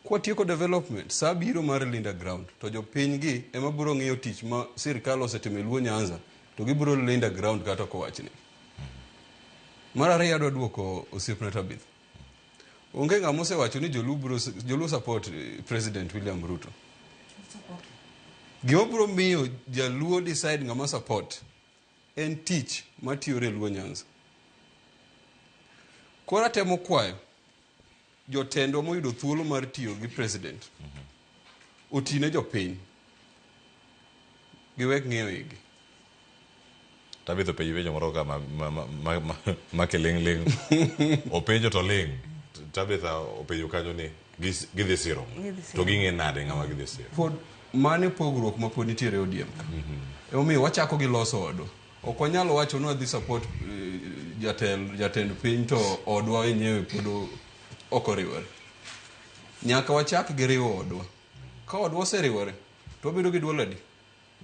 Kwatieko development, sa biro mar linda ground, to jopiny gi ema biro ng'iyo tich ma sirkal osetimo e Luo Nyanza, to gibiro linda ground kata ok owachni. Mar ariyo adwa duoko osiepna Tabitha. Onge ng'ama osewacho ni Joluo biro Joluo support President William Ruto. Gima biro miyo Jaluo decide ng'ama support en tich matiyore e Luo Nyanza. Koro atemo kwayo jotendwa moyudo thuolo mar tiyo gi president otine jopiny giwek ng'iyo igi. Tabitha openjo penjo moro ka ma kiling' ling'. Openjo to ling'. Tabitha openjo kanyo ni gidhi siro. To ging'e nade ng'ama gidhi siro. Pod mano e pogruok ma pod nitiere e ODM ka. Emomiyo wachako gi loso odwa. Ok wanyal wacho ni wadhi support jatend piny to odwa wenyewe pod ok oriwore. Nyaka wachak gi riwo odwa. Ka odwa oseriwore, to wabedo gi duol adi?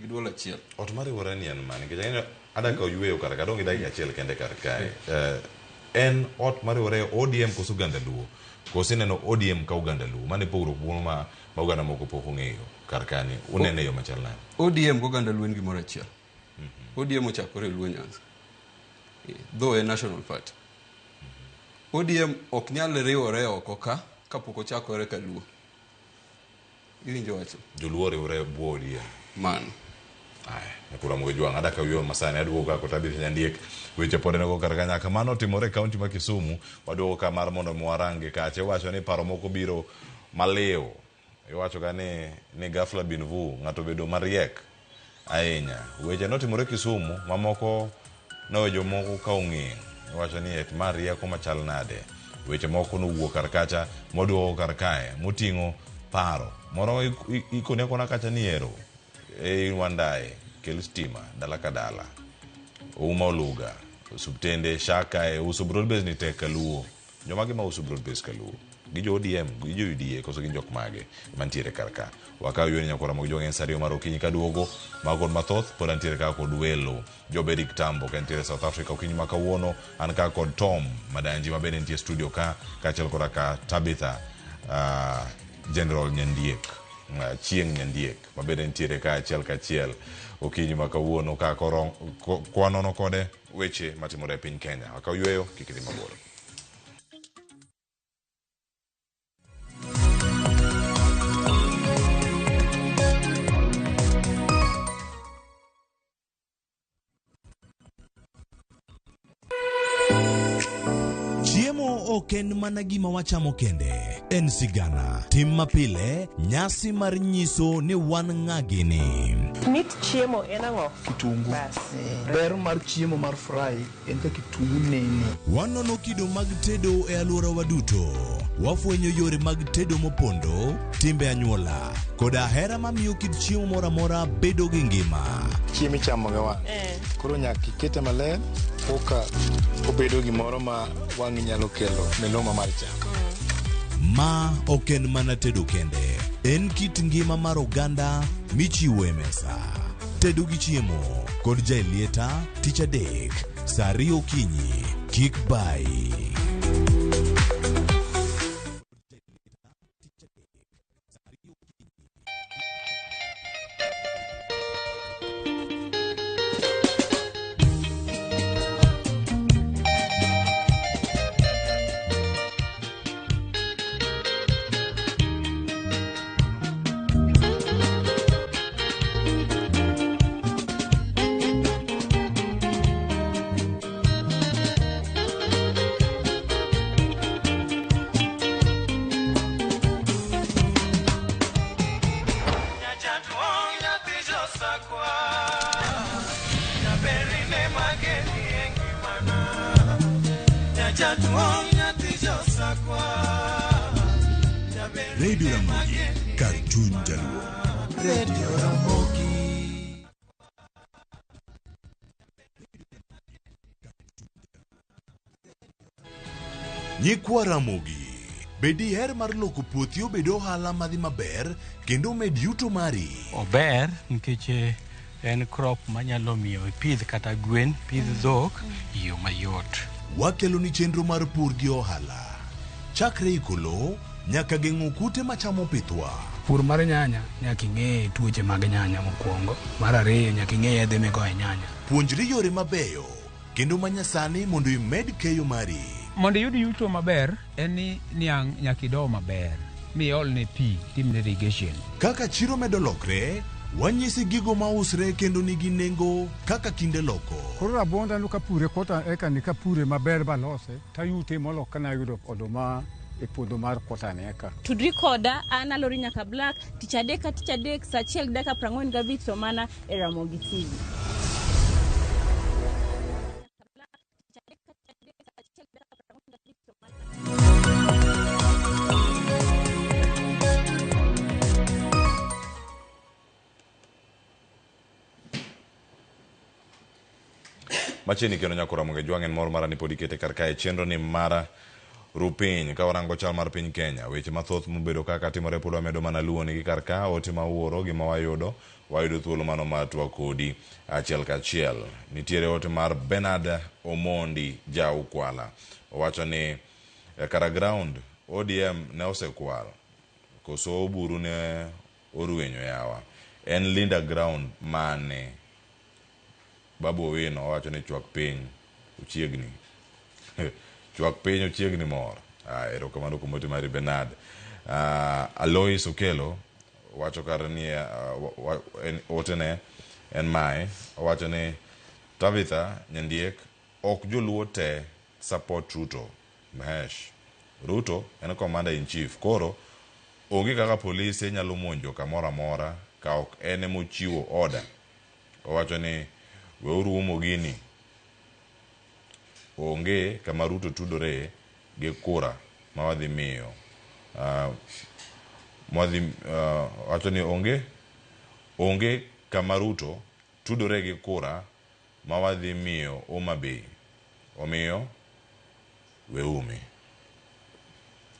Gi duol achiel. Ot mariwore ni en mane? Nikech ang'eyo ada ka oyweyo kar ka, dong' gi dakika achiel kende kar kae. En ot mariwore ODM koso oganda Luo? Koso ineno ODM ka oganda Luo? Mano e pogruok moro ma oganda moko pok ong'eyo kar kani. Unene e yo machal nade? ODM gi oganda Luo en gimoro achiel. ODM ochakore e Luo Nyanza. Though en national party. ODM ok nyal riwore oko ka kapok ochakore ka Luo. Iwinjo wacho? Joluo oriwore e bwo ODM. Mano. Aya, nyakura mogo jwang' ada ka wiyo masani aduogo ka kod Tabitha Nyandiek. Weche pod en go kar ka nyaka mano otimore e kaunti ma Kisumu. Waduogo ka mar mondo mi warangi kacha. Iwacho ni paro moko biro maliw. Iwacho ga ni ghafla bin vu ng'ato obedo mariek ahinya. Weche notimore Kisumu mamoko nowe jomoko ka ong'eng'. Iwacho ni et ma rieko machal nade. Weche moko nowuok kar kacha moduogo kar kae moting'o paro. Moro ikoni akona kacha ni ero e Wandaye kel stima dala ka dala. Ouma Oluga osuptende shaka e uso broad base ni tek kaluo. Jomage ma uso broad base kaluo? Gi jo ODM, gi jo UDA koso gin jok mage mantiere kar ka. Wakaw yore nyakwara mag jong'en sa ariyo mar okinyi kaduogo. Mago kod mathoth pod antiere ka kod welo. Job Eric Tambo ka entiere South Africa okinyi ma kawuono. An ka kod Tom Madanji ma bende nitie studio ka kaachiel koda ka Tabitha General Nyandiek. Chieng' Nyandiek ma bende nitiere ka achiel kachiel okinyi ma kawuono ka kwanono kode weche matimore e piny Kenya. Wakaw yweyo kik idhi mabor. Chiemo ok en mana gima wachamo kende, en sigana, tim mapile, nyasi mar nyiso ni wan ng'a gini. Mit chiemo en ang'o? Kitungu. Bas. Ber mar chiemo mar fry en ka kitungu nene. Wanono kido mag tedo e alworawa duto. Wafwenyo yore mag tedo mopondo, timbe anyuola, koda hera mamiyo kit chiemo moro amora bedo gi ngima. Chiemo ichamo gi wang'. Koro nyaka ikete maler koka obedo gimoro ma wang'i nyalo kelo miluma mar chamo. Ma ok en mana tedo kende, en kit ngima mar oganda michiwo e mesa. Tedo gi chiemo kod Jaelieta tich adek saa ariyo okinyi. Kik bayi. Jaduong' nyathi josakwa. Radio Ramogi, kar chuny jaluo. Radio Ramogi. Nyikwa Ramogi, be diher mar loko puothi obed ohala madhi maber kendo omed yuto mari? Ober nikech eh, en crop manyalo miyo ipidh kata gwen, pidh dhok e yo mayot. Wakeloni chenro mar pur gi ohala. Chakre iko lowo nyaka geng'o kute machamo pithwa. Pur mar nyanya nyaka ing'e tuoche mag nyanya mokwongo. Mar ariyo nyaka ing'e yedhe migoyo e nyanya. Puonjri yore mabeyo kendo manyasani mondo imed keyo mari. Mondo iyud yuto maber en ni niang' nyaka ido maber miolne pi timne irrigation. Kaka chiro medo lokre, wanyisi gigo mausre kendo nigi nengo kaka kinde loko. Koro rabuonda no kapure kota eka ni kapure maber balose tayute molo kana ayudo oduma e puodho mar kota ni eka. Tudri koda an Alori Nyaka Black tich adek ka tich adek saa achiel gi dakika 45 to mana e Ramogi TV. Machiegni kendo nyako Ramogi Jwang' en mor mara ni pod ikete kar kae chenro ni mara rupiny ka warango chal mar piny Kenya weche mathoth mobedo kaka timore pod wamedo mana luwo nigi kar ka ote ma uoro gi ma wayudo wayudo thuolo mano mar twak kodi achiel kachiel nitiere ote mar Bernard Omondi ja Ukwala owacho ni eh, kara ground ODM ne osekwal koso oburu ne orwenyo yawa en Linda ground mane Babu Owino owacho ni chwak piny ochiegni. Chwak piny ochiegni mor. Ah, erokamano kuom ote mari Bernard. Ah, Alois Okelo wacho kar ni uh, en, otene en mae owacho ni Tabitha Nyandiek ok joluo te support Ruto. Mhesh. Ruto en commander in chief. Koro onge kaka polise nyalo monjo kamoro amora ka ok en emochiwo order. Owacho ni weuru umo gini, onge kama Ruto tudore gi kura ma wadhi miyo. Uh, mwadhi uh, wacho ni onge onge kama Ruto tudore gi kura ma wadhi miyo Homa Bay. Omiyo weumi.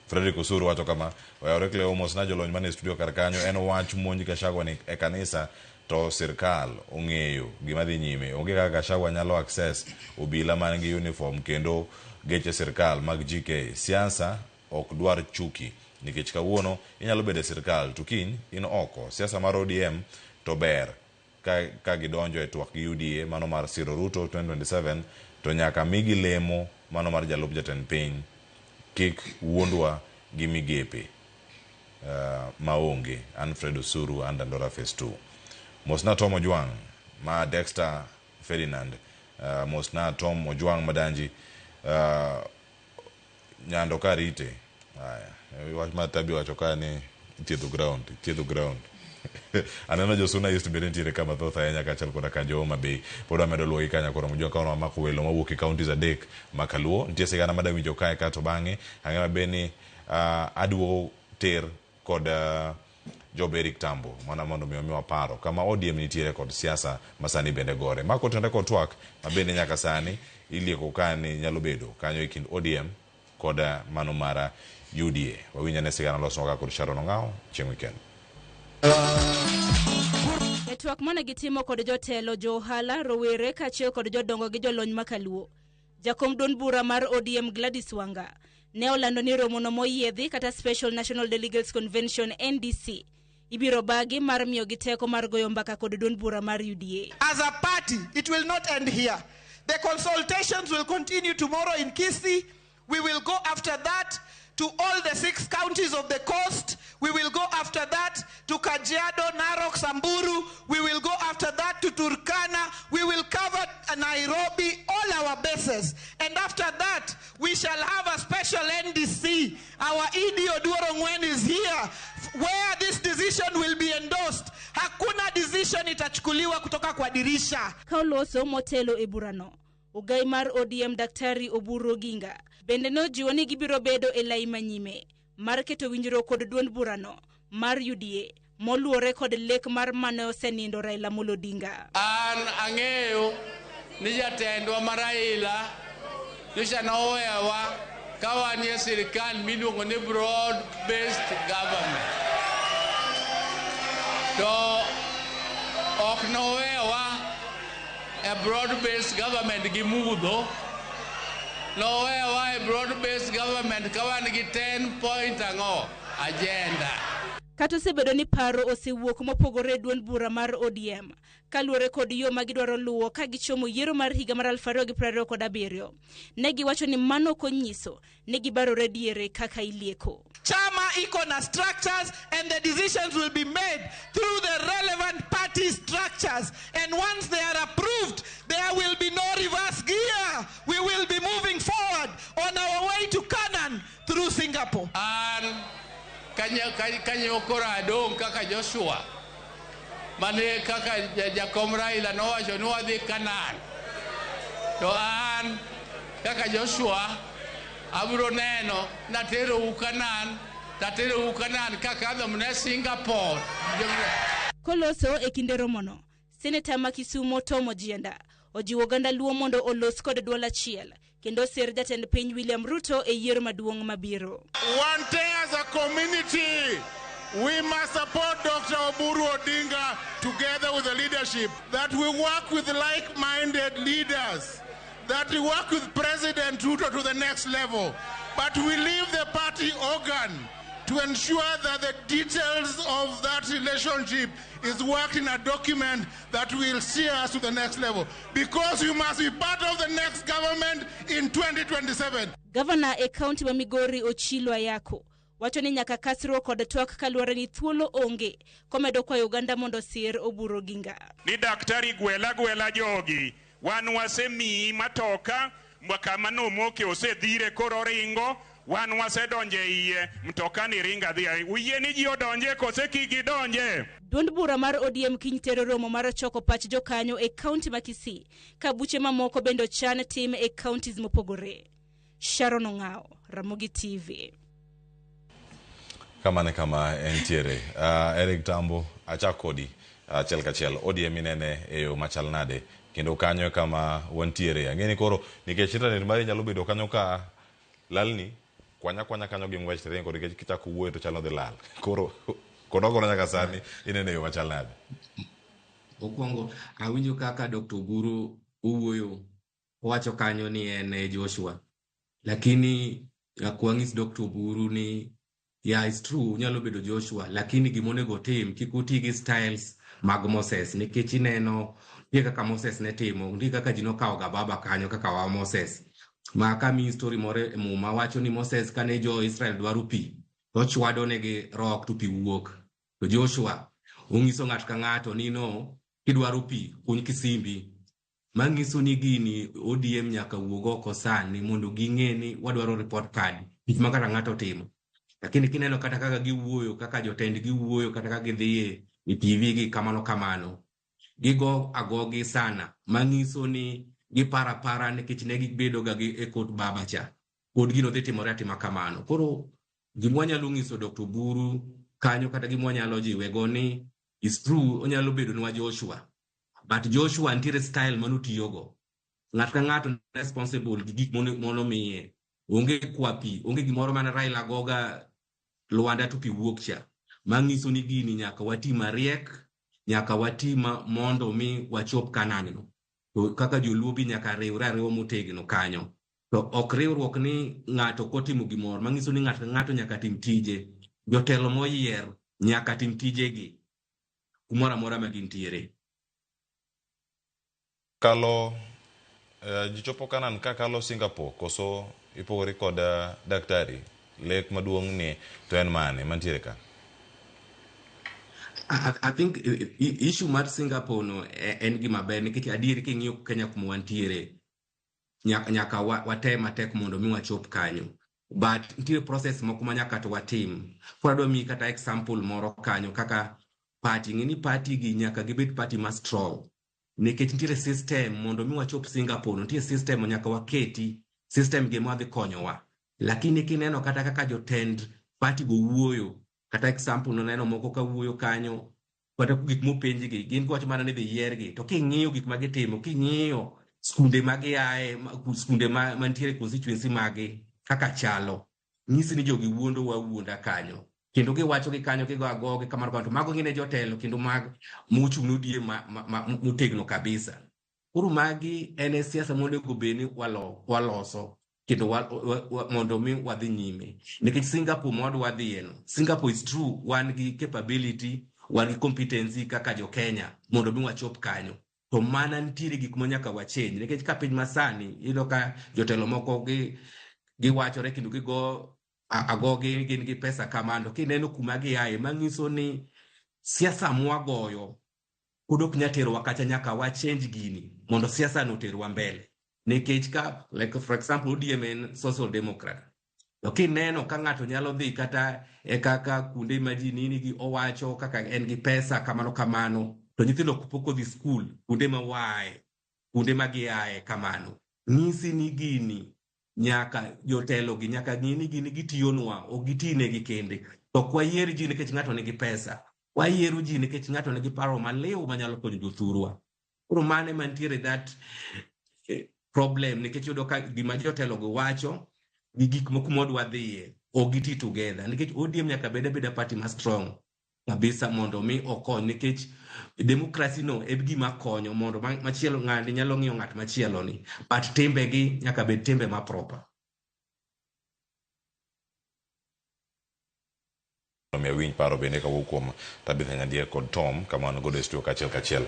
Frederick Osuru wacho kama, oyawore Cleo mosna jolony mane studio kar kanyo en wach monj Gachagua ni e kanisa to sirkal ong'eyo gima dhi nyime. Onge kaka Gachagua nyalo access obila man gi uniform kendo geche sirkal mag GK. Siasa ok dwar chuki nikech kawuono inyalo bedo e sirkal to kiny in oko. Siasa mar ODM to ber ka, ka gidonjo e twak gi UDA mano mar siro Ruto 2027 to nyaka migi lemo mano mar jalup jatend piny kik wuondwa gi migepe uh, maonge. An Fred Osuru an Dandora Phase 2. Mosna Tom Ojwang' ma Dexter Ferdinand. Uh, mosna Tom Ojwang' Madanji. Uh, Nyando ka rite. Haya, wach mar Tabi wacho ka ni ithiedho ground, ithiedho ground. Aneno jo Suna East bende nitiere ka mathoth ahinya kaachiel koda ka jo Homa Bay. Pod wamedo luwogi ka nyakoro Mujua ka wamako welo mawuok e counties adek ma kaluo. Nitie sigana mada winjo kae ka to bang'e ang'e maber ni uh, aduogo ter kod uh, Job Eric Tambo mana mondo mi omiwa paro kama ODM nitiere kod siasa ma sani bende gore. Ma kotenore kod twak ma bende nyaka sani ilieko ka ni nyalo bedo kanyo e kind ODM kod mano mar UDA. Wawinj ane sigana losnwa ka kod Sharon Ong'awo chieng' weekend. E twak mane gitimo kod jotelo, jo ohala, rowere kaachiel kod jodongo gi jolony makaluo, jakom duond bura mar ODM Gladys Wanga ne olando ni romono moyiedhi kata Special National Delegates Convention NDC ibiro bagi mar miyogi teko mar goyo mbaka kod duond bura mar UDA. As a party, it will not end here. The consultations will continue tomorrow in Kisii. We will go after that to all the 6 counties of the coast. We will go after that to Kajiado, Narok, Samburu. We will go after that to Turkana. We will cover Nairobi, all our bases. And after that, we shall have a special NDC. Our ED Oduor Ong'wen is here, where this decision will be endorsed. Hakuna decision itachukuliwa kutoka kwa dirisha. Ka oloso motelo e burano, Ogai mar ODM Daktari Oburu Oginga bende nojiwo ni gibiro bedo e lai manyime mar keto winjruok kod duond burano mar UDA moluwore kod lek mar mane osenindo Raila Amolo Odinga. An ang'eyo ni jatendwa ma Raila nyocha nowewa ka wanie sirikal miluongo ni broad based government. To ok nowewa e broad based government gi mudho, nowewa e broad based government ka wan gi 10 point ang'o agenda. Kata osebedo ni paro osewuok mopogore e duond bura mar ODM kaluwore kod yo ma gidwaro luwo ka gichomo yiero mar higa mar 2027, ne giwacho ni mano ok onyiso ni gibarore diere kaka ilieko. Chama iko na structures and the decisions will be made through the relevant party structures. And once they are approved, there will be no reverse gear. We will be moving forward on our way to Canaan through Singapore. An kanyo koro adong' kaka Joshua mane kaka jakom Raila nowacho ni wadhi Canaan. To an kaka Joshua abiro neno naterou Canaan, taterou Canaan kakadho mne Singapore. Koloso e kinde romono, Seneta ma Kisumo Tom Ojienda ojiwo oganda Luo mondo olos kod duol achiel kendo osir jatend piny William Ruto e yiero maduong' mabiro. One day as a community, we must support Dr. Oburu Odinga together with the leadership, that we work with like-minded leaders, that we work with President Ruto to the next level, but we leave the party organ to ensure that the details of that relationship is worked in a document that will see us to the next level. Because you must be part of the next government in 2027. Gavana e kaunti ma Migori Ochilo Ayako wacho ni nyaka kasruok kod twak kaluwore ni thuolo onge, komedo kwayo oganda mondo sir Oburu Oginga. Ni daktari gwela gwela jogi, wan wasemiyi matoka kama nomoke osedhire koro ringo, wan wasedonje iye, mtoka ni ringa dhi. Uyie ni ji odonje kose kik gidonje? Duond bura mar ODM kiny tero romo mar choko pach jokanyo e kaunti ma Kisii, ka buche mamoko bende ochan tim e counties mopogore. Sharon Ong'ao, Ramogi TV. Kamano kama entiere. Eric Tambo, achak kodi achiel kachiel. ODM inene e yo machal nade? Kendo kanyo kama wantiere. Ang'e ni koro nikech internet mari nyalo bedo kanyo ka lalni, kwanya kwanya kanyo gi ng'wech tiringo nikech kichako wuoyo to chalo dhi lal. Koro konogono nyaka sani inene e yo machal nade? Mokwongo awinjo kaka Dr. Oburu owuoyo, owacho kanyo ni en e Joshua. Lakini nyaka wang'is Dr. Oburu ni yeah, it's true, onyalo bedo Joshua, lakini gimonego otim kik oti gi styles mag Moses, nikech ineno nitie kaka Moses ne timo, nitie kaka ji nokawo ga baba kanyo kaka wa Moses. Ma kamiyi story moro e Muma wacho ni Moses kane jo-Israel dwaro pi, to ochwado negi rock to pi wuok. To Joshua onyiso ng'ato ka ng'ato ni no, kidwaro pi, kuny kisimbi. Manyiso ni gini ODM nyaka wuog oko sani mondo ging'e ni wadwaro report card, tich ma kata ng'ato otimo. Lakini kineno kata kaka giwuoyo, kaka jotendgi wuoyo, kata kaka gidhi e TV gi kamano kamano, gigo agogi sana, manyiso ni giparo apara nikech ne gibedo ga gi e kot baba cha. Pod gino dhi timore atima kamano. Koro gima wanyalo nyiso Dr. Oburu kanyo kata gima wanyalo jiwe go ni is true, onyalo bedo nwa Joshua. But Joshua nitiere style manotiyogo. Ng'ato ka ng'ato responsible gi gik monomiye. Onge kwa pi, onge gimoro mana Raila goga Lwanda to pi wuok cha. Manyiso ni gini nyaka wati mariek, nyaka wati mondo mi wachop Canaan no. To kaka joluo bi nyaka riwre ariwa motegno kanyo. To ok riwruok ni ng'ato kotimo gimoro, manyiso ni ng'ato ka ng'ato nyaka tim tije. Jotelo moyier nyaka tim tijegi kumoro amora ma gintiere. Kalo ji chopo Canaan ka kalo Singapore koso ipogori kod daktari lek maduong' ni to en mane mantiere ka? I think issue mar Singapore no en gima ber nikech adier king'iyo Kenya kuma wantiere nyaka watem matek mondo mi wachop kanyo. But nitiere process moko ma nyaka to watim. Koro adwa miyi kata example moro kanyo kaka party. Ng'e ni party gi nyaka gibed party ma strong. Nikech nitiere system mondo mi wachop Singapore, nitie system nyaka waketi, system gi ema dhi konyowa. Lakini kineno kata kaka jotend party go wuoyo, kata example noneno moko ka wuoyo kanyo, kata gik mopenjgi, gin giwacho mana ni dhi yiergi. To king'iyo gik ma gitimo, king'iyo skunde ma giaye, skunde mantiere constituency magi kaka chalo, nyisi ni jogi wuondo wa wuonda kanyo. Kendo giwacho gi kanyo, gigo agogi kamano kamano, to mago gin e jotelo kendo mag mochung' ne ODM motegno kabisa. Koro magi en e siasa monego bed ni waloso kendo mondo mi wadhi nyime. Nikech Singapore ma wadwa dhiye no, Singapore is true, wan gi capability, wan gi competency kaka jo Kenya mondo mi wachop kanyo. To mana nitiere gik ma nyaka wachange, nikech ka piny masani iyudo ka jotelo moko giwachore kendo gigo agogi gin gi pesa kamano. Kineno kuma giaye, manyiso ni siasa mwagoyo pod ok nyal terowa kacha, nyaka wa change gini mondo siasa no oterwa mbele. Nikech ka, like for example, ODM en social democrat. To kineno ka ng'ato nyalo dhi kata e kaka kuonde ma ji nini gi owacho kaka en gi pesa kamano kamano, to nyithindo pok odhi skul, kuonde ma waaye, kuonde ma giaye kamano. Nyisi ni gini nyaka jotelo gi nyaka ng'i ni gini gitiyonwa, ok gitinegi kende. To ok wayier ji nikech ng'ato nigi pesa, wayiero ji nikech ng'ato nigi paro maliw manyalo konyo jothurwa. Koro mano ema nitiere that problem, nikech iyudo ka gima jotelo go wacho gi gik moko mwadwa dhiye ok giti together, nikech ODM nyaka bed abeda party ma strong kabisa mondo mi okony, nikech democracy no e gima konyo mondo machielo ng'ani nyalo ng'iyo ng'at machielo ni, but timbegi nyaka bed timbe ma proper. Omiyo awinj paro bende kawuok kuom Tabitha Nyandiek kod Tom kama wan godo e studio kachiel kachiel.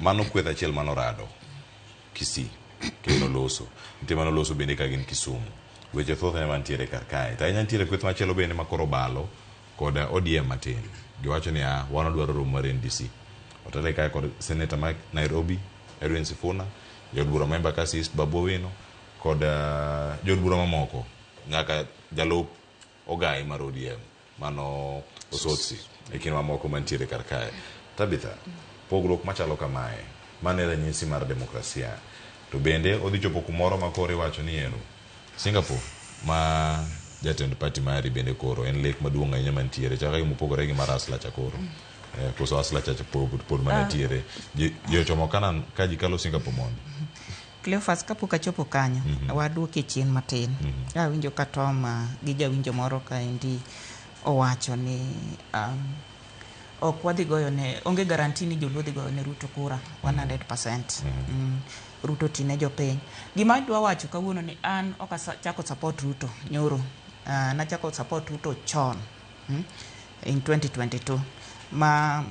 Mano kweth achiel manorado Kisii kendo noloso. Nitie manoloso bende ka gin Kisumu. Weche thoth ema mantiere kar kae. To ahinya nitiere kweth machielo bende ma koro obalo kod ODM matin. Giwacho ni wan wadwaro romo mar NDC. Otele kae kod seneta ma Nairobi Edwin Sifuna, jaod bura ma Embakasi East Babu Owino kod jood bura mamoko nyaka jalup Ogai mar ODM mano Osotsi e kind mamoko mantiere kar kae. Tabitha, pogruok machalo kamae, mano e ranyisi mar demokrasia. To bende odhi chopo kumoro ma koro iwacho ni ero Singapore ma jatend party mari bende koro en lek maduong' ahinya mantiere chaka gima opogore gi mar Asla cha koro. Koso Asla cha pod mana tiere. Ji ochomo Canaan ka ji kalo Singapore mondo. Cleophas, kapok achopo kanyo, waduoke chien matin. Awinjo ka Tom gi jawinjo moro kaendi owacho ni ok wadhi goyo ne, onge guarantee ni joluo dhi goyo ne Ruto kura 100%. Ruto tine jopiny. Gima adwa wacho kawuono ni an ok achako support Ruto nyoro. Nachako support Ruto chon in 2022 ma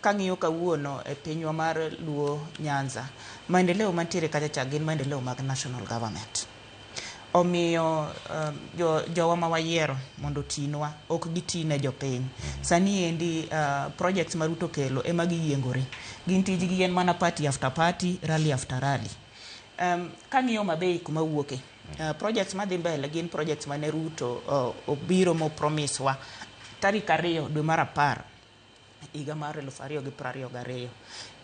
kang'iyo kawuono e pinywa mar Luo Nyanza, maendeleo mantiere kacha cha gin maendeleo mag national government. Omiyo jowa ma wayiero mondo otinwa ok gitine jopiny. Sani endi projects ma Ruto kelo ema giyiengore. Gin tijgi en mana party after party, rally after rally. Kang'iyo Mabei kuma wuoke, projects madhi mbele gin projects mane Ruto obiro mo promise wa tarik 2 dwe mar 10 higa mar 2022.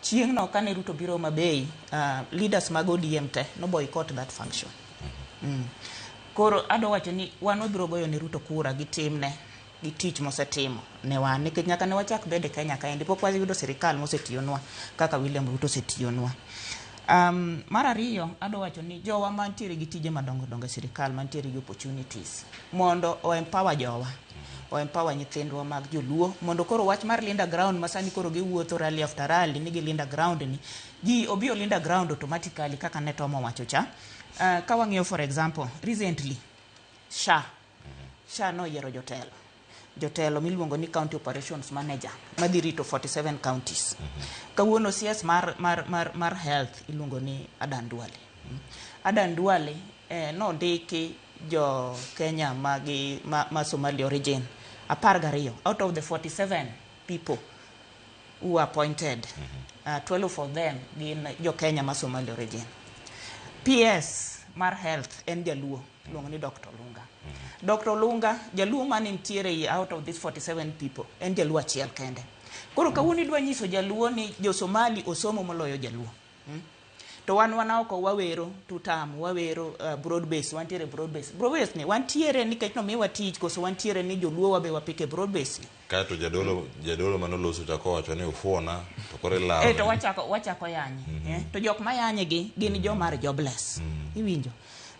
Chieng' no kane Ruto biro Mabei, leaders mag ODM te no boycott that function. Koro adwa wacho ni wan wabiro goyo ne Ruto kura gi timne gi tich mosetimo ne wan, nikech nyaka ne wachak bede Kenya kaendi pok wayudo sirikal mosetiyonwa kaka William Ruto osetiyonwa. Mar ariyo adwa wacho ni jowa mantiere gi tije madongo dongo e sirikal mantiere gi opportunities mondo o empower jowa, o empower nyithindwa mag joluo mondo koro wach mar Linda Ground ma sani koro giwuotho rally after rally ni gi Linda Ground ni ji obi o Linda Ground automatically kaka ne Tom owacho cha. Ka wang'iyo for example recently SHA noyiero jotelo miluongo ni County Operations Manager madhi rito 47 counties. Kawuono CS mar health iluongo ni Adan Duale. Adan Duale nondiki jo Kenya ma Somali origin 12 out of the 47 people who were appointed. 12 of them gin jo Kenya ma Somali origin. PS mar health en jaluo iluongo ni Dr. Olunga. Dr. Olunga jaluo mane nitiere out of these 47 people en jaluo achiel kende. Koro kawuono idwa nyiso jaluo ni jo Somali osomo moloyo jaluo. To wan wana oko wawero tutam, wawero broad base, wantiere broad base. Broad base ni wantiere nikech nomiwa tich koso wantiere ni joluo wabe wapike broad base ni. Kaeto jadolo jadolo manoloso cha kowacho ni ufuona to koro ilawe. Eh, to wachako wachako yanye. To jok mayanye gi gin joma are jobless. Iwinjo.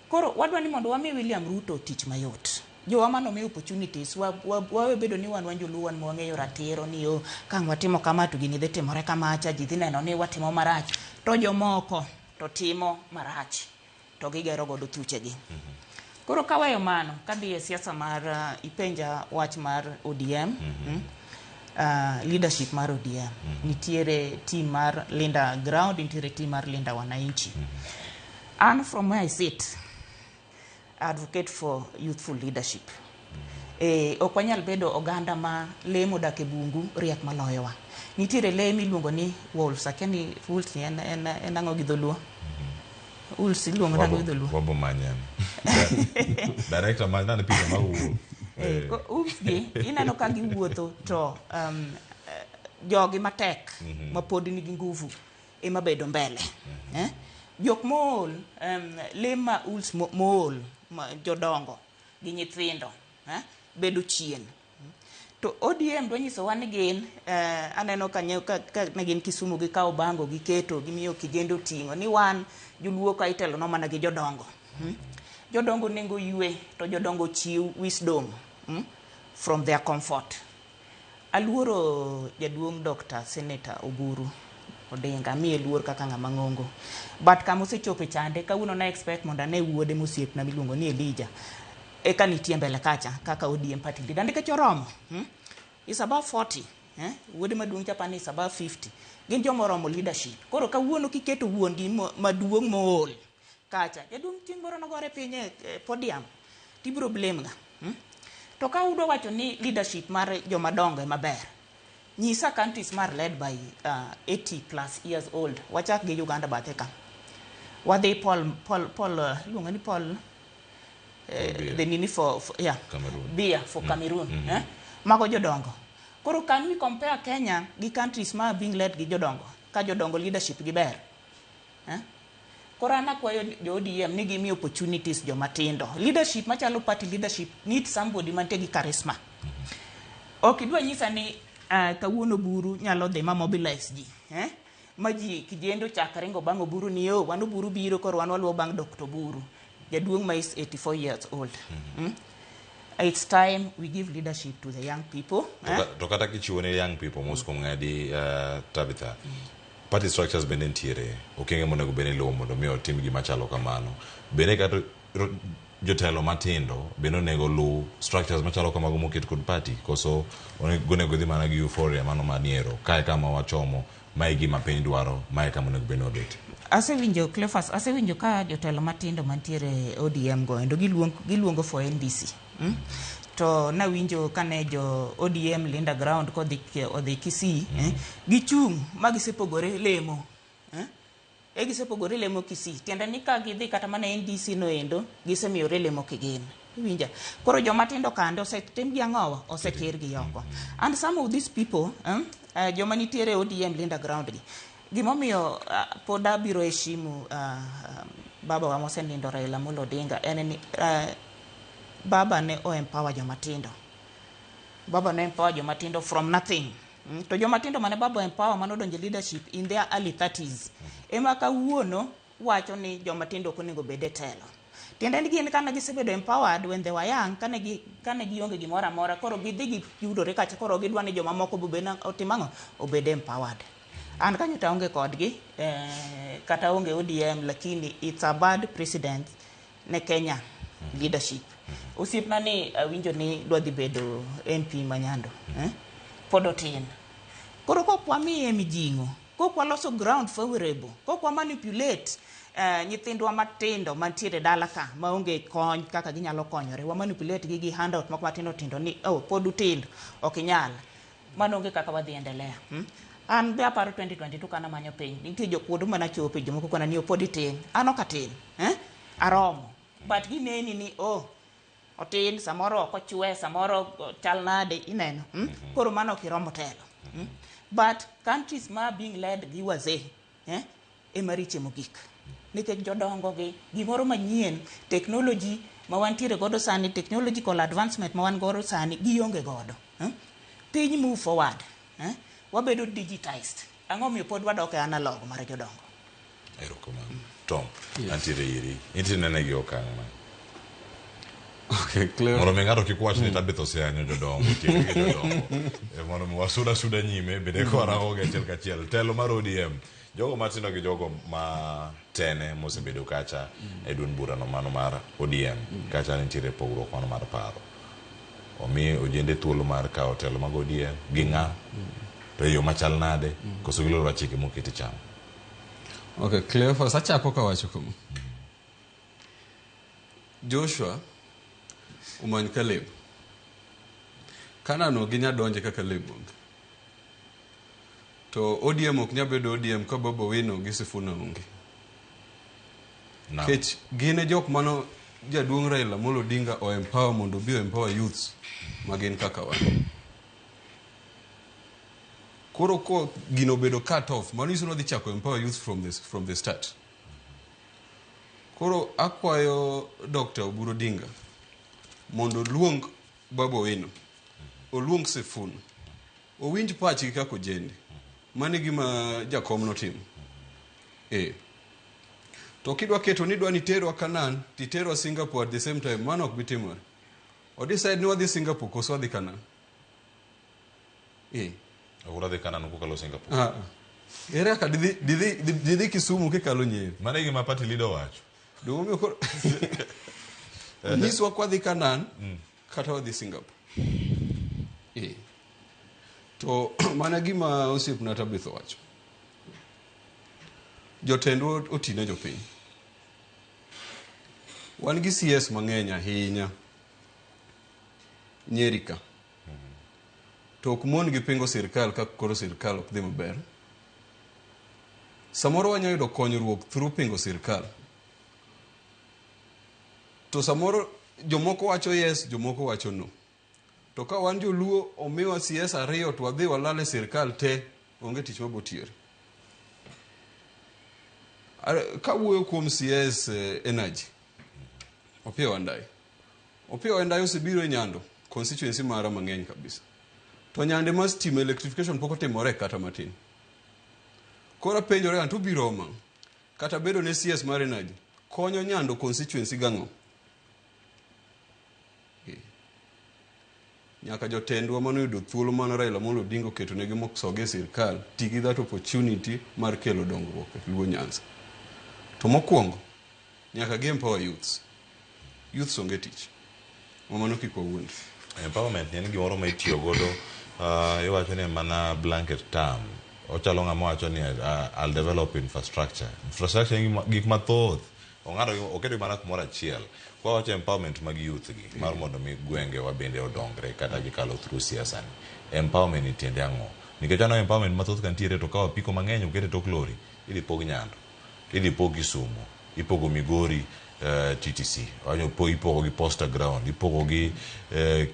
Koro wadwa ni mondo wami William Ruto tich mayot. Jowa mano mi opportunities wawe bedo ni wan wan joluo wan mwang'eyo ratiro ni yo ka ang' watimo kama to gini dhi timore kamacha ji dhi neno ni watimo marach to jomoko to timo marach to gigero godo thuchegi. Koro kaweyo mano kadhi e siasa mar ipenja wach mar ODM. Leadership mar ODM. Nitiere team mar Linda Ground, nitiere team mar Linda Wananchi. An from where I sit, advocate for youthful leadership. Ok wanyal bedo oganda ma lee modak e bungu riek maloyowa. Nitiere lee miluongo ni wolves. Akia ni wolves ni en ang'o gi dholuo? Wolves iluongo nang'o gi dholuo? Wabo manye. Director ma nane picha mag wolf. Wolves gi ineno ka giwuotho to jogi matek ma pod nigi nguvu ema bedo mbele. Jok mool, lee ma wolves mool, ma jodongo gi nyithindo, bedo chien. To ODM dwa nyisowa ni gin, aneno ka ne gin Kisumu gikawo bango giketo gimiyo kijende oting'o ni wan joluo ka itelonwa mana gi jodongo. Jodongo nengo ywe to jodongo chiw wisdom from their comfort. Aluoro jaduong' Dr. Senator Oburu Odinga, amiye luor kaka ng'ama ng'ongo. But kama osechope chande, kawuono na expect mondo ane wuode mosiepna miluongo ni Elijah. Eka nitie mbele kacha kaka ODM party leader. Nikech oromo. Is above 40. Wuode maduong' cha pani is above 50. Gin joma oromo leadership. Koro kawuono kiketo wuon gi maduong' mool kacha, jaduong' chieng' moro nogore piny e podium, tibiro blame ng'a? To ka udwa wacho ni leadership mar joma dongo ema ber, nyisa countries mar led by 80 plus years old. Wachak gi Uganda bathe ka. Wadhi Paul iluongo ni Paul the nini for yeah, Cameroon. Biya for Cameroon. Mago jodongo. Koro can we compare Kenya gi countries ma being led gi jodongo? Ka jodongo leadership gi ber. Koro an akwayo jo ODM ni gimi opportunities joma tindo. Leadership machalo party leadership need somebody mantie gi charisma. Ok idwa nyisa ni kawuono Oburu nyalo dhi ma mobilize ji. Ma ji kijendo chak ringo bang' Oburu ni yo, wan Oburu biro koro wan waluwo bang' Dr. Oburu. Jaduong' ma is 84 years old. It's time we give leadership to the young people. To kata kichiwo ne young people mos kuom ng'adi Tabitha. Party structures bende nitiere okenge monego bed ni iluwo mondo mi otim gima chalo kamano. Bende kata jotelo matindo bende onego luw structures machalo kamago moket kod party koso onego dhi mana gi euphoria mano maniero kae kama wachomo mae gima piny dwaro mae kama onego bed ni wabet. Asewinjo Cleophas, asewinjo ka jotelo matindo mantiere ODM go endo giluongo for NDC. To nawinjo kane jo ODM Linda Ground kodhi odhi Kisii, gichung' ma gisepogore lemo. Gisepogore lemo Kisii. Tiende ni ka gidhi kata mana NDC no endo, gisemiyore lemo kigin. Iwinja? Koro joma tindo kande osetim gi ang'owa, osekir gi oko. And some of these people, joma nitiere ODM Linda Ground gi, gimomiyo pod abiro heshimu baba wa mosenindo Raila Amolo Odinga en ni baba ne o empower joma tindo. Baba ne empower joma tindo from nothing. To joma tindo mane baba empower mane odonjo e leadership in their early 30s. Ema kawuono wacho ni joma tindo ok onego bed e telo. Tiende ni gin kane gisebedo empowered when they were young, kane gionge gimoro amora, koro gidhi giyudore kacha, koro gidwa ni joma moko be otim ang'o? Obed empowered. An kanyo to aonge kodgi, kata onge ODM, lakini it's a bad precedent ne Kenya leadership. Osiepna ni awinjo ni dwa dhi bedo MP Manyando. Pod otin. Koro kok wamiye mijing'o, kok waloso ground favorable, kok wa manipulate nyithindwa matindo mantiere dala ka maonge kony kaka ginyalo konyore, wa manipulate gi gi handout moko matindo tindo ni oh, pod utindo, ok inyal. Mano onge kaka wadhi endelea. An be aparo 2022 kana manyo piny, nitie jokuodo mana chope, jomoko kona ni pod itin. An ok atin, Aromo. But gineni ni oh, otin, samoro ok ochwe, samoro chal nade, ineno. Koro mano ok iromo telo. But countries ma being led gi wazee ema riche mogik. Nikech jodongo gi gimoro manyien, technology ma wantiere godo sani, technological advancement ma wan godo sani, gionge godo. Piny move forward. Wabedo digitized. Ang'o miyo pod wadok e analog mar jodongo? Erokamano. Tom, antiere iri. Intie nene gi okang' ma. Okay, clear. Mondo mi ng'ato kik wach ni Tabitha oseyanyo jodongo, tiyo gi jodongo. Mondo mi wasuda suda nyime, bende ka warango gi achiel kachiel. Telo mar ODM, jogo matindo gi jogo ma tene mosebedo kacha e duond burano mano mar ODM, kacha nitiere pogruok mano mar paro. Omi ojende thuolo mar kawo telo mag ODM gi ng'a, to e yo machal nade, koso giloro chike moketi chama. Okay, Cleophas, achako kawacho kama. Joshua omany Caleb. Canaan ok ginyal donje ka Caleb onge. To ODM ok nyal bedo ODM ka Babu Owino gi Sifuna onge. Nikech gin e jok mano jaduong' Raila Amolo Odinga o empower mondo obi o empower youths ma gin kaka wan. Koro ko gino obedo cut off, mano nyiso ni wadhi chako empower youth from the start. Koro akwayo Dr. Oburu Odinga mondo oluong Babu Owino, oluong Sifuna, owinj pachgi kaka ojende. Mano e gima jakom notimo. To kidwa keto ni idwa ni iterwa Canaan, titerwa Singapore at the same time, mano ok bi timore. O decide ni wadhi Singapore koso wadhi Canaan. Oburu dhi Canaan kokalo Singapore. Ere kaka didhi Kisumu kikalo Nyeri? Mano e gima party leader owacho. Donge koro nyiswa kwa dhi Canaan kata wadhi Singapore. To mana gima osiepna Tabitha owacho. Jotendwa otine jopiny. Wan gi CS mang'eny ahinya Nyeri ka. To ok mon gi pingo sirkal ka koro sirkal ok dhi maber. Samoro wanyalo yudo konyruok through pingo sirkal. To samoro jomoko wacho yes, jomoko wacho no. To ka wan joluo omiwa CS ariyo to wadhi walal e sirkal te, onge tich mabotiyore. Kawuoyo kuom CS Energy, Opiyo Wandayi. Opiyo Wandayi osebiro e Nyando, constituency mara mang'eny kabisa. To Nyande mar stima electrification pok otimore kata matin. Koro apenjore an to obiro omo ang'o? Kata bedo ne CS mar Energy, konyo Nyando constituency gang'o? Nyaka jotendwa manoyudo thuolo mane Raila Amolo Odinga oketonegi mosogi e sirkal ti gi that opportunity mar kelo dongruok e Luo Nyanza. To mokwongo, nyaka gi empower youths. Youths onge tich. Mano kik wawuond. Empowerment en gimoro ma itiyo godo, iwacho ni mana blanket term. Ochalo ng'ama wacho ni I'll develop infrastructure. Infrastructure en gik mathoth. Ong'ado oketo mana kumoro achiel. Kwa wacho empowerment mag youth gi, mar mondo mi gwenge wa bende odongre kata gikalo through siasa ni. Empowerment ni tiende ang'o? Nikech aneno empowerment mathoth ka nitiere to kawo apiko mang'eny okete tok lori, idhi pog Nyando, idhi pog Kisumu, ipogo Migori, TTC, ipogo gi Posta Ground, ipogo gi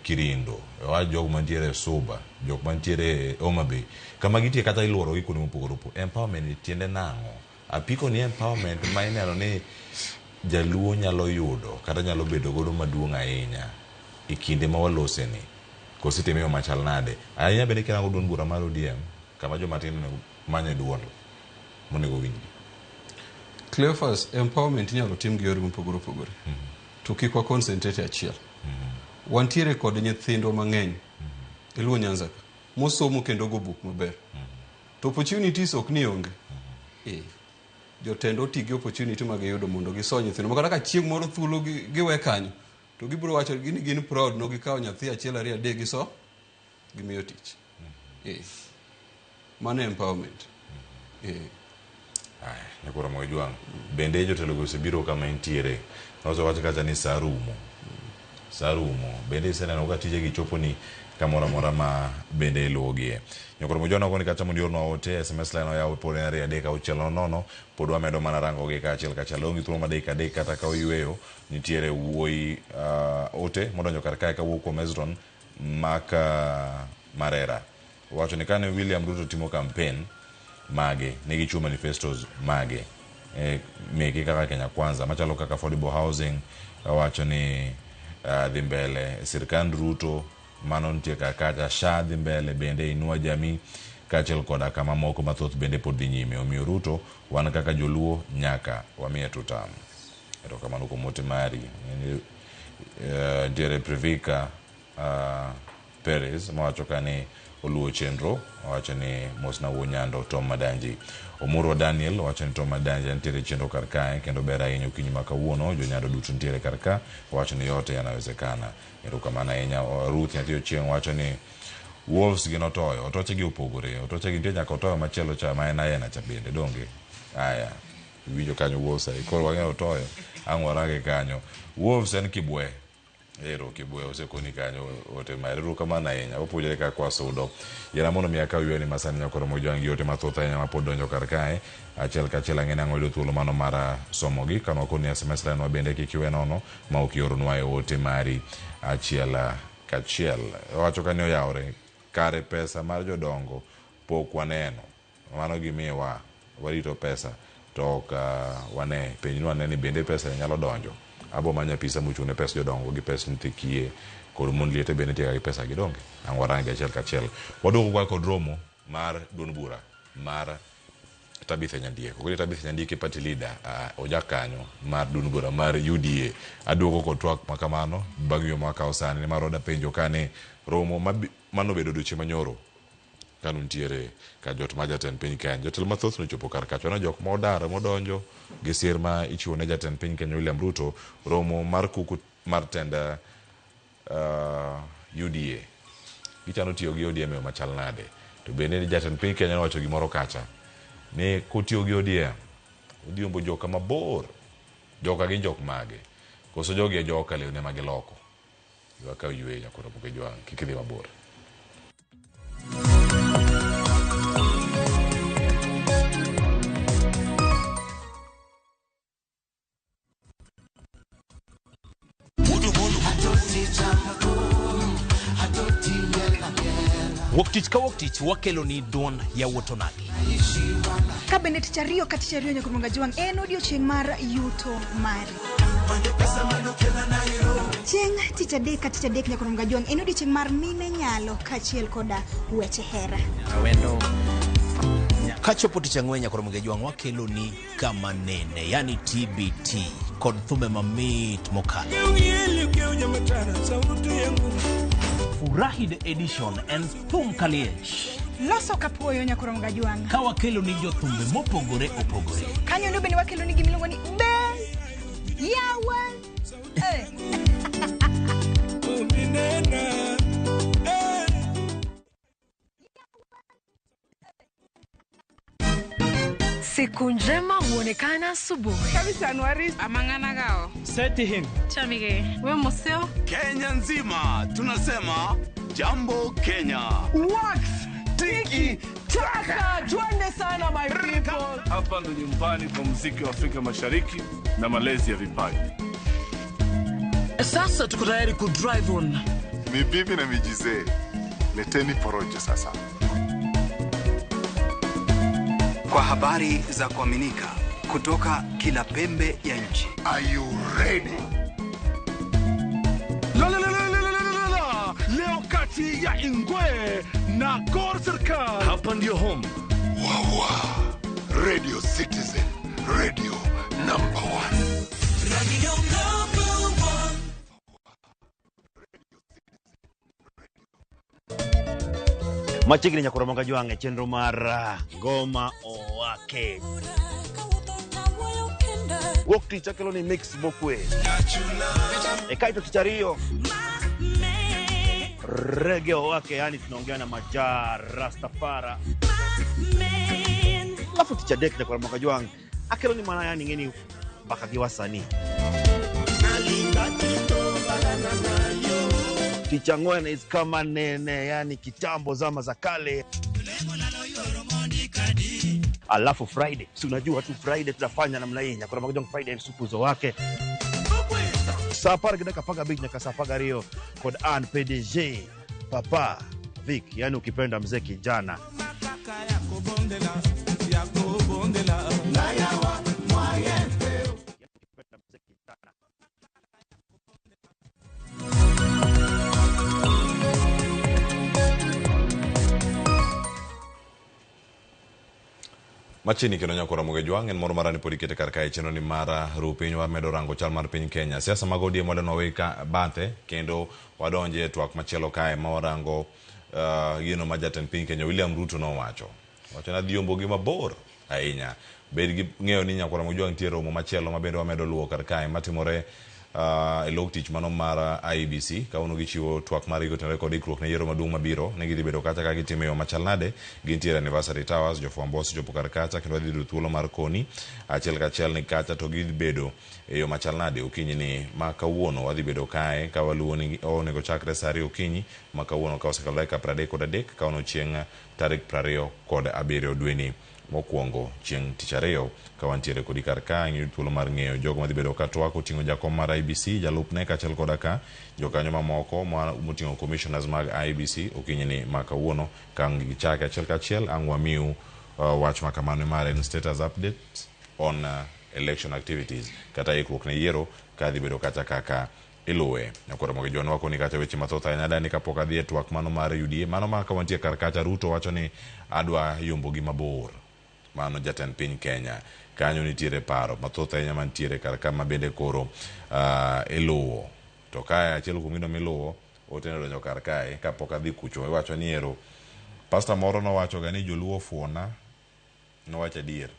Kirindo, wach jok mantiere Suba, jok mantiere Homa Bay. Kama gitie kata iluoro gi kuonde mopogore opogore. Empowerment ni tiende nang'o? Apiko ni empowerment ma ineno ni jaluo nyalo yudo kata nyalo bedo godo maduong' ahinya e kinde ma walose ni. Koso itime yo machal nade? Ahinya bende kirango duond bura mar ODM kama joma tindo onego manye duol monego winjgi. Cleophas, empowerment inyalo tim gi yore mopogore opogore. To kik wa concentrate achiel. Wantiere kod nyithindwa mang'eny e Luo Nyanza ka mosomo kendo go buk maber. To opportunities ok ni onge. Jotend oti gi opportunity ma giyudo mondo giso nyithindo. Ma kata ka chieng' moro thuolo giwe kanyo, to gibiro wacho ni gin proud no gikawo nyathi achiel ariyo adek giso gimiyo tich. Mano empowerment. Aya, nyakoro Mojwang', bende jotelo go osebiro kama intiere. Nosewacho kacha ni saa rumo. Saa rumo. Bende iseneno ka tijegi chopo ni kamoro amora ma bende iluwogie. Nyakoro Mojwang' nokoni kata mondo iornwa ote, SMS line oyaw pod en 2 3 6 0, pod wamedo mana rango gi kaachiel kachiel. Onge thuolo mar dakika 3 kata ka oyweyo, nitiere wuoyi ote modonjo kar kae kawuok kuom Ezron Maka Marera. Owacho ni kane William Ruto timo campaign mage, ne gichiwo manifestos mage meke kaka Kenya Kwanza machalo kaka affordable housing. Owacho ni dhi mbele sirkand Ruto mano nitie kar kacha, SHA dhi mbele bende Inua Jamii kaachiel koda kama moko mathoth bende pod dhi nyime. Omiyo Ruto wan kaka joluo nyaka wamiye tutam. Erokamano kuom ote mari. Nitiere Privika Perez mawacho ka ni oluwo chenro, owacho ni mosna wuo Nyando Tom Madanji. Omurwa Daniel owacho ni Tom Madanji nitiere chenro kar kae kendo ber ahinya okinyi ma kawuono, jonyando duto nitiere kar ka, owacho ni yote yanawezekana. Erokamano ahinya. Ruth Nyathi Ochieng' wacho ni Wolves gin otoyo, otoche gi opogore, otoche gi nitie nyaka otoyo machielo cha ma en aena cha bende donge. Aya, iwinjo kanyo Wolves ai, koro wang'eyo otoyo, ang' warange kanyo. Wolves en kibwe. Ero kibwe osekoni kanyo ote mare. Erokamano ahinya. Wapuonjore kaka wasudo. Yiera mondo mi akaw ywani masani nyakoro mojwang' gi ote mathoth ahinya mapod donjo kar kae. Achiel kachiel ang'e ni ang' wayudo thuolo mano mar somogi. Kane wakoni SMS line wa bende kik iwe nono ma ok ioronwa e ote mari achiel kachiel. Owacho ka ni oyawore kare pesa mar jodongo pok waneno. Mano gimiwa warito pesa to ok wane. Penjnwa ane ni bende pesa ni nyalo donjo. Abo manyo apisa mochung' ne pes jodongo gi pes nyithi kiye kod mond liete bende nitie gi pesa gi donge. Ang' warangi achiel kachiel. Waduogo kwa kod romo mar duond bura mar Tabitha Nyandiek. Okoni Tabitha Nyandiek e party leader, ojakanyo mar duond bura mar UDA. Aduogo kod twak makamano bang' yo mwakawo sani nimar oda penjo kane romo manobedo odiochieng' manyoro kane untiere ka jot mar jatend piny Kenya. Jotelo mathoth nochopo kar kacha. Waneno jok modar modonjo gi sir ma ichiwo ne jatend piny Kenya William Ruto. Romo mar kuku mar tend UDA. Gichano tiyo gi ODM e yo machal nade? To bende jatend piny Kenya nowacho gimoro kacha ni kotiyo gi ODM odhi ombo joka mabor. Joka gin jok mage? Koso jogi e joka lewni ema giloko? Wakaw yweyo nyakoro pok ijwang', kik idhi mabor. Wuok tich ka wuok tich wakelo ni duond yawuot onagi. Ka bende tich ariyo ka tich ariyo nyaka Jwang' en odiochieng' mar yuto mari. Chieng' tich adek ka tich adek nyaka Jwang' en odiochieng' mar mine nyalo kaachiel koda weche hera. Kachopo tich ang'wen nyaka Jwang' wakelo ni kama nene, yani TBT kod thumbe mamit mokalo. Furahi the edition en thum kaliech. Loso kapuoyo nyaka Jwang'. Ka wakelo ni jothumbe mopogore opogore. Kanyo ndo bende wakelo ni gimiluongo ni be yawa. Siku njema huonekana asubuhi. Kabisa Anuari amangana gao. Seti him. Chamige. We moseo. Kenya nzima tunasema jambo Kenya. Wax tiki taka twende sana my people. Hapa ndo nyumbani kwa muziki wa Afrika Mashariki na malezi ya vipaji. Sasa tuko tayari ku drive on. Ni bibi na mijizee. Leteni porojo sasa. Kwa habari za kuaminika kutoka kila pembe ya nchi. Are you ready? La la la la la la la. Leo kati ya Ingwe na Gor Serikal. Hapa ndio home. Wawa. Radio Citizen. Radio number 1. Radio number 1. Machiegni nyakoro Jwang' e chenro mar Ngoma Owake. Wuok tich akelo ni mix mokwe. E kaito tich ariyo Reggae Owake, yani tunaongea na Maja Rastafara. Alafu tich adek nyakoro Jwang' akelo ni mana yani ngeni mpaka gi wasanii. Tich ang'wen is kama nene, yani kitambo zama za kale. Alafu Friday, si unajua tu Friday tunafanya namna hii. Nyakoro Jwang' Friday supu zo wake. Saa 10:15 nyaka saa 12 kod an PDG Papa Vic, yani ukipenda mzee kijana. Machiegni kendo nyakora Ramogi Jwang' en moro mara ni pod ikete kar kae chenro ni mar ru piny wamedo rango chal mar piny Kenya. Siasa mag ODM wadwa wawe ka bathe kendo wadonje e twak machielo kae ma warango gino ma jatend piny Kenya William Ruto nowacho. Owacho ni adhi yombo gi mabor ahinya. Bed gi ng'eyo ni nyakora Ramogi Jwang' nitie romo machielo ma bende wamedo luwo kar kae matimore e lok tich mano mar IEBC kawuono gichiwo twak margi kotenore kod ikruok ne yiero maduong' mabiro ne gidhi bedo kacha ka gitimo e yo machal nade. Gintiere Anniversary Towers, jofwambo osechopo kar kacha kendo wadhi yudo thuolo mar koni achiel kachiel ni kacha to gidhi bedo e yo machal nade okinyi ni ma kawuono. Wadhi bedo kae ka waluwo ni onego chakre saa 2 okinyi ma kawuono ka osekalo dakika 33 kawuono chieng' tarik 27 dweni mokwongo chieng' tich ariyo ka wantiere kodi kar ka ing'eyo thuolo mar ng'eyo jogo madhi bedo ka twak oting'o jakom mar IEBC, jalupne kaachiel koda ka jokanyo mamoko moting'o commissioners mag IEBC okinyi ni ma kawuono ka ang' gichake achiel kachiel ang' wamiu wach ma kamano mar en status update on election activities kata ikruok ne yiero ka dhi bedo kacha kaka iluwe. Nyakwar Ramogi Jwang' wakoni kacha weche mathoth ahinya dani kapok adhi e twak mano mar UDA mano ma ka wantie kar kacha Ruto wacho ni adwa yombo gi mabor. Mano jatend piny Kenya. Kanyo nitiere paro mathoth ahinya mantiere kar ka ma bende koro iluwo. To kae achiel kuom gino miluwo ote donjo kar kae kapok adhi kucho iwacho ni ero pastor moro nowacho ga ni joluo ofuona nowacho adier.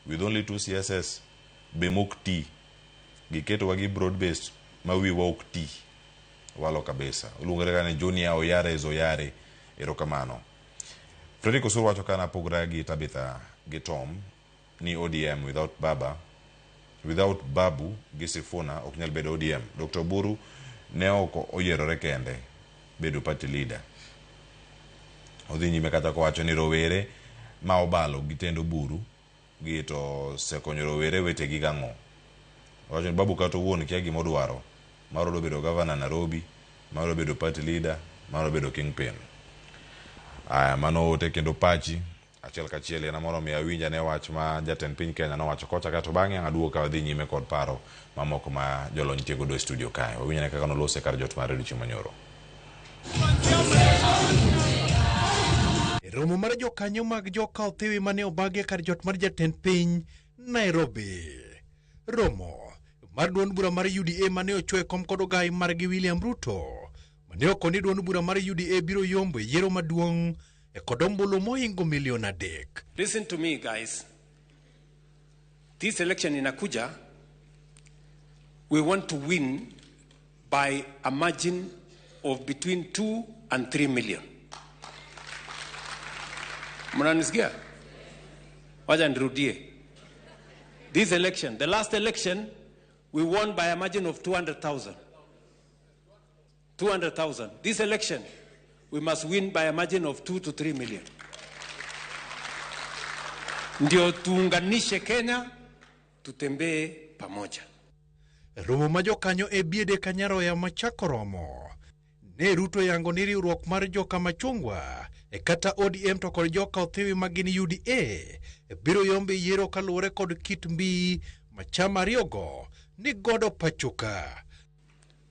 With only 2 CSS be mok ti giketowa gi broad based ma wiwa ok ti walo kabisa. Oluongore ga ni Junior Oyare Zoyare. Erokamano. Frederick Osuru wacho kana pogra gi Tabitha gi Tom ni ODM without Baba, without Babu gi Sifuna ok nyal bedo ODM. Dr. Oburu ne ok oyierore kende bedo party leader. Odhi nyime kata kowacho ni rowere ma obalo gi tend Oburu gi to osekonyo rowere wetegi gang'o. Owacho ni Babu kata owuon kia gima odwaro. Mar odwa bedo governor Nairobi, mar odwa bedo party leader, mar odwa bedo kingpin. Aya, mano ote kendo pachi achiel kachiel en moro miyo awinj ane wach ma jatend piny Kenya nowacho kocha kato bang'e ang' aduogo ka wadhi nyime kod paro mamoko ma jolony nitie godo e studio kae. Wawinj ane kaka nolose kar jot mar odiochieng' manyoro. E romo mar jokanyo mag joka Othiwi mane obagi e kar jot mar jatend piny Nairobi. Romo mar duond bura mar UDA mane ochwo e kom kod ogai margi William Ruto mane okoni duond bura mar UDA biro yombo e yiero maduong' e kod ombulu mohingo milion 3. Listen to me guys. This election inakuja, we want to win by a margin of between 2 and 3 million. Mnanisikia? Wacha nirudie. This election, the last election, we won by a margin of 200,000. 200,000. This election, we must win by a margin of 2 to 3 million. Ndio tuunganishe Kenya, tutembee pamoja. Romo ma jokanyo e biede Kanyaroya machako romo. Ne Ruto yango ni riwruok mar joka Machungwa e kata ODM to kod joka Othiwi ma gin UDA biro yombe yiero kaluwore kod kit mbii ma chama ariyogo ni godo pachoka.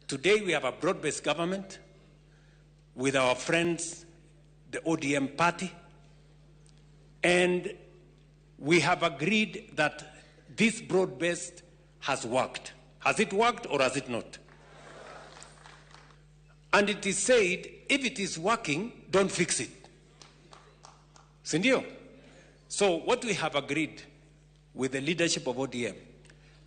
Today we have a broad-based government with our friends, the ODM party, and we have agreed that this broad-based has worked. Has it worked or has it not? And it is said, if it is working, don't fix it. Sindio? So what we have agreed with the leadership of ODM,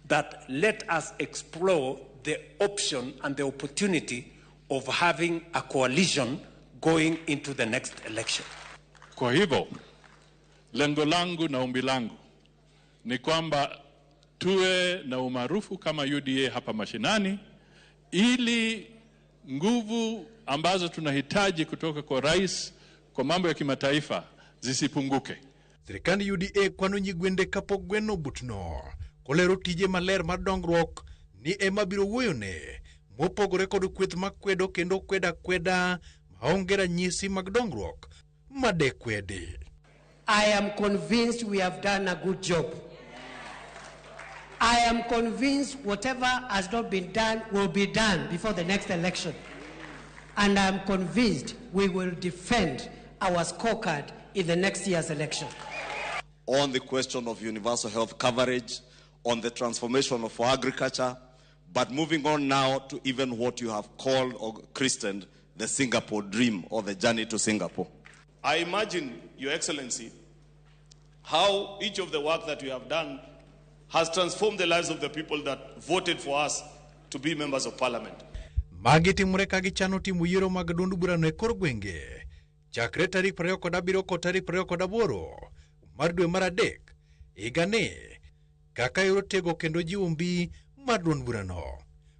that let us explore the option and the opportunity of having a coalition going into the next election. Kwa hivyo, lengo langu na ombi langu ni kwamba tuwe na umaarufu kama UDA hapa mashinani, ili nguvu ambazo tunahitaji kutoka kwa rais kwa mambo ya kimataifa zisipunguke. Sirikand UDA kwano nyigwende kapok gweno obutno, kolero tije maler mar dongruok ni ema biro wuoyone, mopogore kod kweth makwedo kendo kwedo akweda maonge ranyisi mag dongruok madekwedi. I am convinced we have done a good job. I am convinced whatever has not been done will be done before the next election. And I am convinced we will defend our scorecard in the next year's election. On the question of universal health coverage, on the transformation of agriculture, but moving on now to even what you have called or christened the Singapore dream or the journey to Singapore. I imagine, Your Excellency, how each of the work that we have done has transformed the lives of the people that voted for us to be members of parliament. Magi timore ka gichano timo yiero mag duond burano e kor gwenge chakre tarik 27 kod tarik 28 mar dwe mar adek higani kaka yor tego kendo jiwo mbi mar duond burano.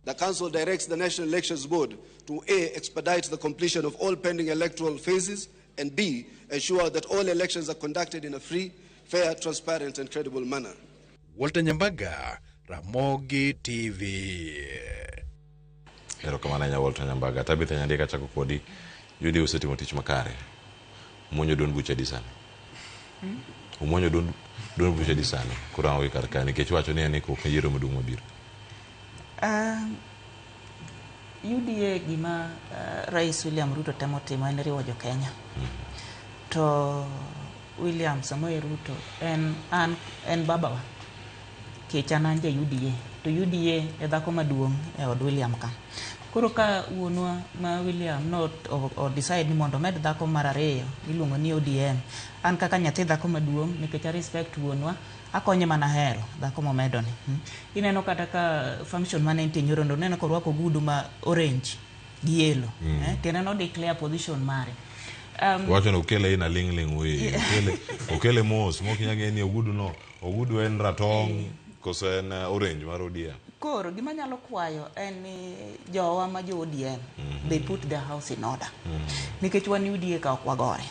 The Council directs the National Elections Board to A, expedite the completion of all pending electoral phases, and B, ensure that all elections are conducted in a free, fair, transparent, and credible manner. Walter Nyambaga, Ramogi TV. Erokamano ahinya Walter Nyambaga. Tabitha Nyandika chako kodi. UDA osetimo tich makare. Umuonyo duond buche adi sani? Umuonyo duond buche adi sani? Kurango gi kar kae nikech iwacho ni en ikruok ne yiero maduong' mabiro. UDA gima Rais William Ruto temo timo en riwo jo Kenya. To William Samoei Ruto en an en babawa. Kech an an ja UDA. To UDA e dhako maduong' e od William ka. Koro ka wuonwa ma William no o decide ni mondo omed dhako mar ariyo miluongo ni ODM. An kaka nyathi dhako maduong' nikech a respect wuonwa akonye mana hero dhako momedo ni. Ineno kata ka function mane nitie nyoro ndo neno korwako ogudu ma orange gi yellow. Tiende no declare position mare. Wacho ni okele ina ling ling we. Okele mos mok inyal ng'e ni ogudu no ogudu en ratong' koso en orange mar ODM. Koro gima nyalo kwayo en ni jowa ma jo ODM they put their house in order. Nikech wan UDA ka ok wagore.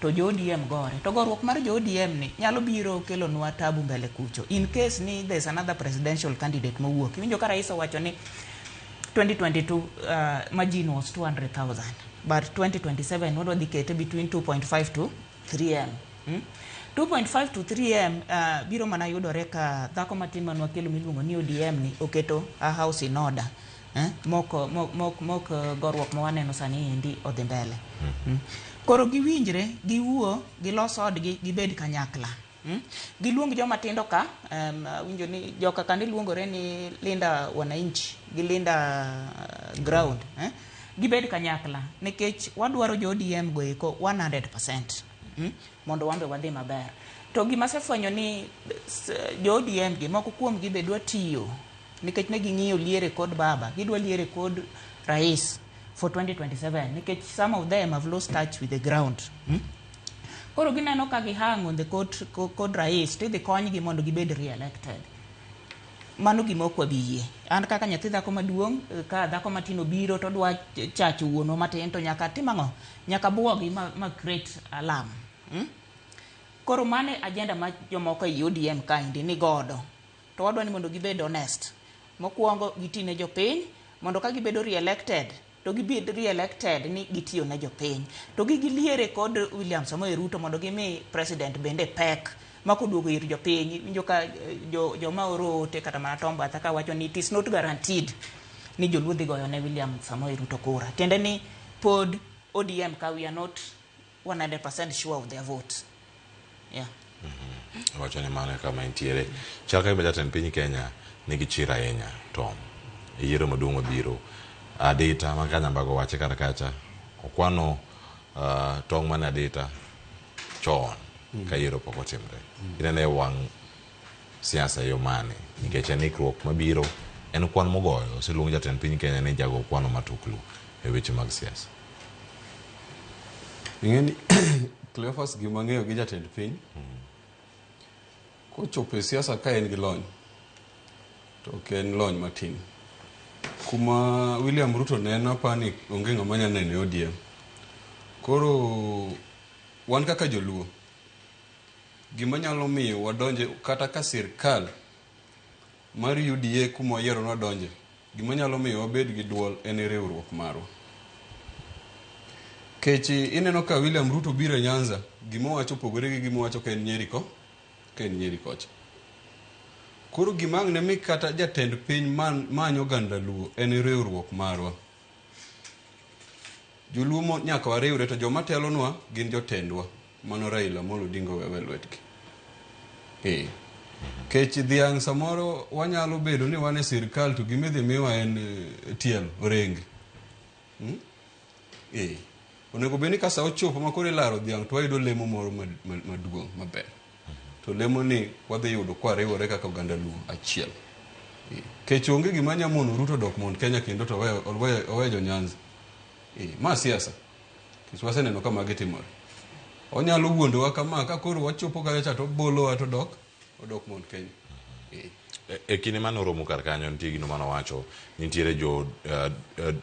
To jo ODM gore. To goruok mar jo ODM ni nyalo biro kelonwa tabu mbele kucho. In case ni there's another presidential candidate mowuok. Iwinjo ka rais owacho ni 2022 margin was 200,000 but 2027 wadwa dhi kete between 2.5 to 3M. 2.5 to 3M biro mana yudore ka dhako matin manwakelo miluongo ni ODM ni oketo a house in order. Mok goruok ma waneno sani endi odhi mbele. Koro giwinjre, giwuo, gilos odgi, gibed kanyakla. Giluong joma tindo ka, winjo ni joka kandi luongore ni Linda Wananchi, gi Linda Ground. Gibed kanyakla, nikech wadwaro jo ODM go eko 100%. Mondo wambe wadhi maber. To gima asefwenyo ni jo ODM gi moko kuom gi be dwa tiyo nikech ne ging'iyo liere kod baba, gidwa liere kod rais for 2027 nikech some of them have lost touch with the ground. Koro gineno ka gihang on the kod rais tidhi konygi mondo gibed re-elected. Mano gima ok wabi yie. An kaka nyathi dhako maduong', ka dhako matin obiro to dwa chacho wuonwa matin to nyaka tim ang'o? Nyaka buogi ma create alarm. Koro mane agenda ma jomoko e ODM kaendi ni godo. To wadwa ni mondo gibed honest. Mokwongo giti ne jopiny mondo ka gibedo re-elected to gibed re-elected ni gitiyo ne jopiny. To giliere kod William Samoei Ruto mondo gimi president bende pek makoduogo ir jopiny. Winjo ka joma oro ote kata mana Tom Batha ka wacho ni it is not guaranteed ni joluo dhi goyo ne William Samoei Ruto kura. Tiende ni pod ODM ka we are not 100% sure of their vote. Yeah. Wacho ni mano kama entiere. Chal ka gima jatend piny Kenya nigi chir ahinya Tom. E yiero maduong' mabiro. Adita ma ka Nyambago wache kar kacha okwano tong' mane Adita chon ka yiero pok otimre. Ineno e wang' siasa e yo mane? Nikech en ikruok mabiro en kwan mogoyo. Oseluong jatend piny Kenya ni jago kwano matuklu e weche mag siasa. Ing'eni Cleophas gima ng'eyo gi jatend piny kochopo e siasa ka en gi lony to ok en lony matin. Kuma William Ruto neno apani onge ng'ama nyalo neno e ODM. Koro wan kaka joluo gima nyalo miyo wadonje kata ka sirkal mar UDA kuma wayiero ni wadonje, gima nyalo miyo wabed gi duol en riwruok marwa. Kech ineno ka William Ruto biro e Nyanza, gima owacho opogore gi gima owacho ka en Nyeri ko, ka en Nyeri kocha. Koro gima ang' ne mi kata jatend piny man, manyo oganda Luo en riwruok marwa. Joluo mo nyaka wariwre to joma telonwa gin jotendwa. Mano Raila Amolo Odinga owewa e lwetgi. Eh. Kech dhiang' samoro wanyalo bedo ni wan e sirkal to gima idhi miwa en eh, tielo, orenge. Hmm? Eh. Onego bed ni ka sa ochopo ma koro ilaro dhiang' to wayudo lemo moro maduong' maber. To lemo ni wadhi yudo kwariwore kaka oganda Luo achiel. Eh. Kech onge gima nya mono Ruto dok Mount Kenya kendo to owe jo Nyanza. Eh, ma siasa. Kech waseneno ka magi timore. Onyalo wuondowa kama ka koro wachopo kacha cha to obolowa to dok odok Mount Kenya. Eh. E kinde mane oromo kar kanyo nitie gino mane owacho nitiere jo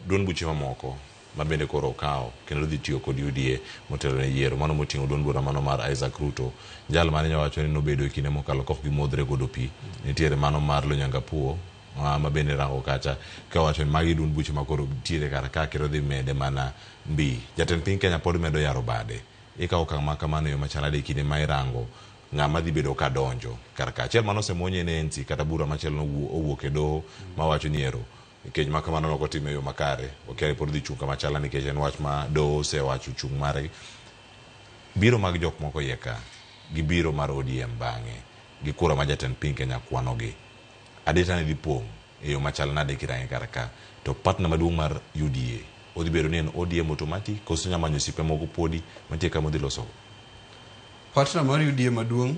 duond buche mamoko ma bende koro okawo kendo dhi tiyo kod UDA motelo ne yiero mano moting'o duond bura mano mar Isaac Ruto jal mane nyowacho ni nobedo e kinde mokalo kok gimodhre godo pi nitiere mano mar Lonyangapuo ma bende rango kacha kawacho ni magi duond buche ma koro nitiere kar ka kendo dhi mede mana mbi. Jatend piny Kenya pod medo yaro bade. Ikawo okang' ma kamano e yo machalnade e kinde ma irango ng'ama dhi bedo ka donjo kar ka. Achiel mane osemuony en ANC kata bura machielo nowuok e doho mawacho ni ero keny ma kamano ne ok otim e yo makare. Okia ni pod dhi chung' kama chalna nikech en wach ma doho osewacho chung' margi. Biro mag jok moko iye ka gi biro mar ODM bang'e gi kura ma jatend piny Kenya kwanogi. Adita ne dhi pong' e yo machal nade kirange kar ka? To partner maduong' mar UDA odhi bedo ni en ODM automatic koso onya manyo osiepe moko podi mantie ka modhi losogo? Partner mar UDA maduong'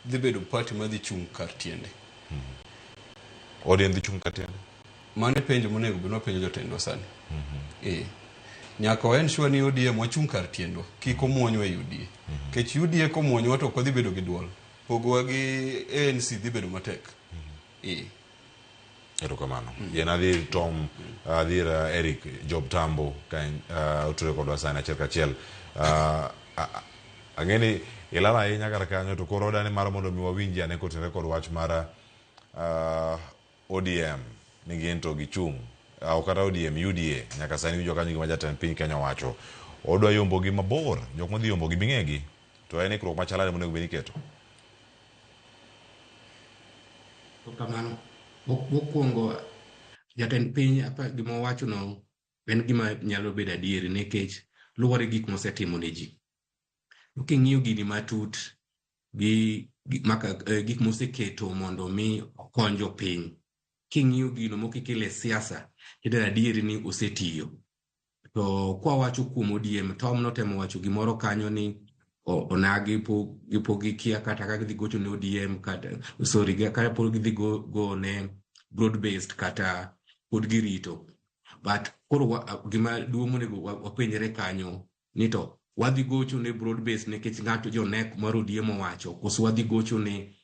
dhi bedo party madhi chung' kar tiende. ODM dhi chung' kar tiende? Mano e penjo monego bed ni wapenjo jotendwa sani. Eh. Nyaka wa ensure ni ODM wachung' kar tiendwa, kik omuonywa e UDA. Nikech UDA komuonywa to ok wadhi bedo gi duol. Pogowa gi ANC dhi bedo matek. Eh. Erokamano. Yien adhi Tom, adhi ir Eric Job Tambo ka en otudore kodwa sani achiel kachiel. Ang'e ni ilal ahinya kar kanyo to koro odani mar mondo mi wawinji ane kotenore kod wach mar ODM ni gin to gichung' ok kata ODM, UDA nyaka sani winjo kanyo gima jatend piny Kenya owacho. Odwa yombogi mabor, jok modhi yombogi bing'egi to en ikruok machalane monego bed ni iketo. Erokamano. Mokwongo jatend piny gima owachono en gima nyalo bedo adieri nikech luwore gi gik mosetimo ne ji. To king'iyo gini matut gi gik moseketo mondo mi okony jopiny, king'iyo gino mokikele e siasa, tineno adieri ni osetiyo. To kwawacho kuom ODM, Tom notemo wacho gimoro kanyo ni onagi pok gikia kata ka gidhi gocho ne ODM kata sorry kata pod gidhi go ne broad based kata pod girito. But koro gima duong' monego wapenjre kanyo ni to wadhi gocho ne broad based nikech ng'ato jonek mar ODM owacho koso wadhi gocho ne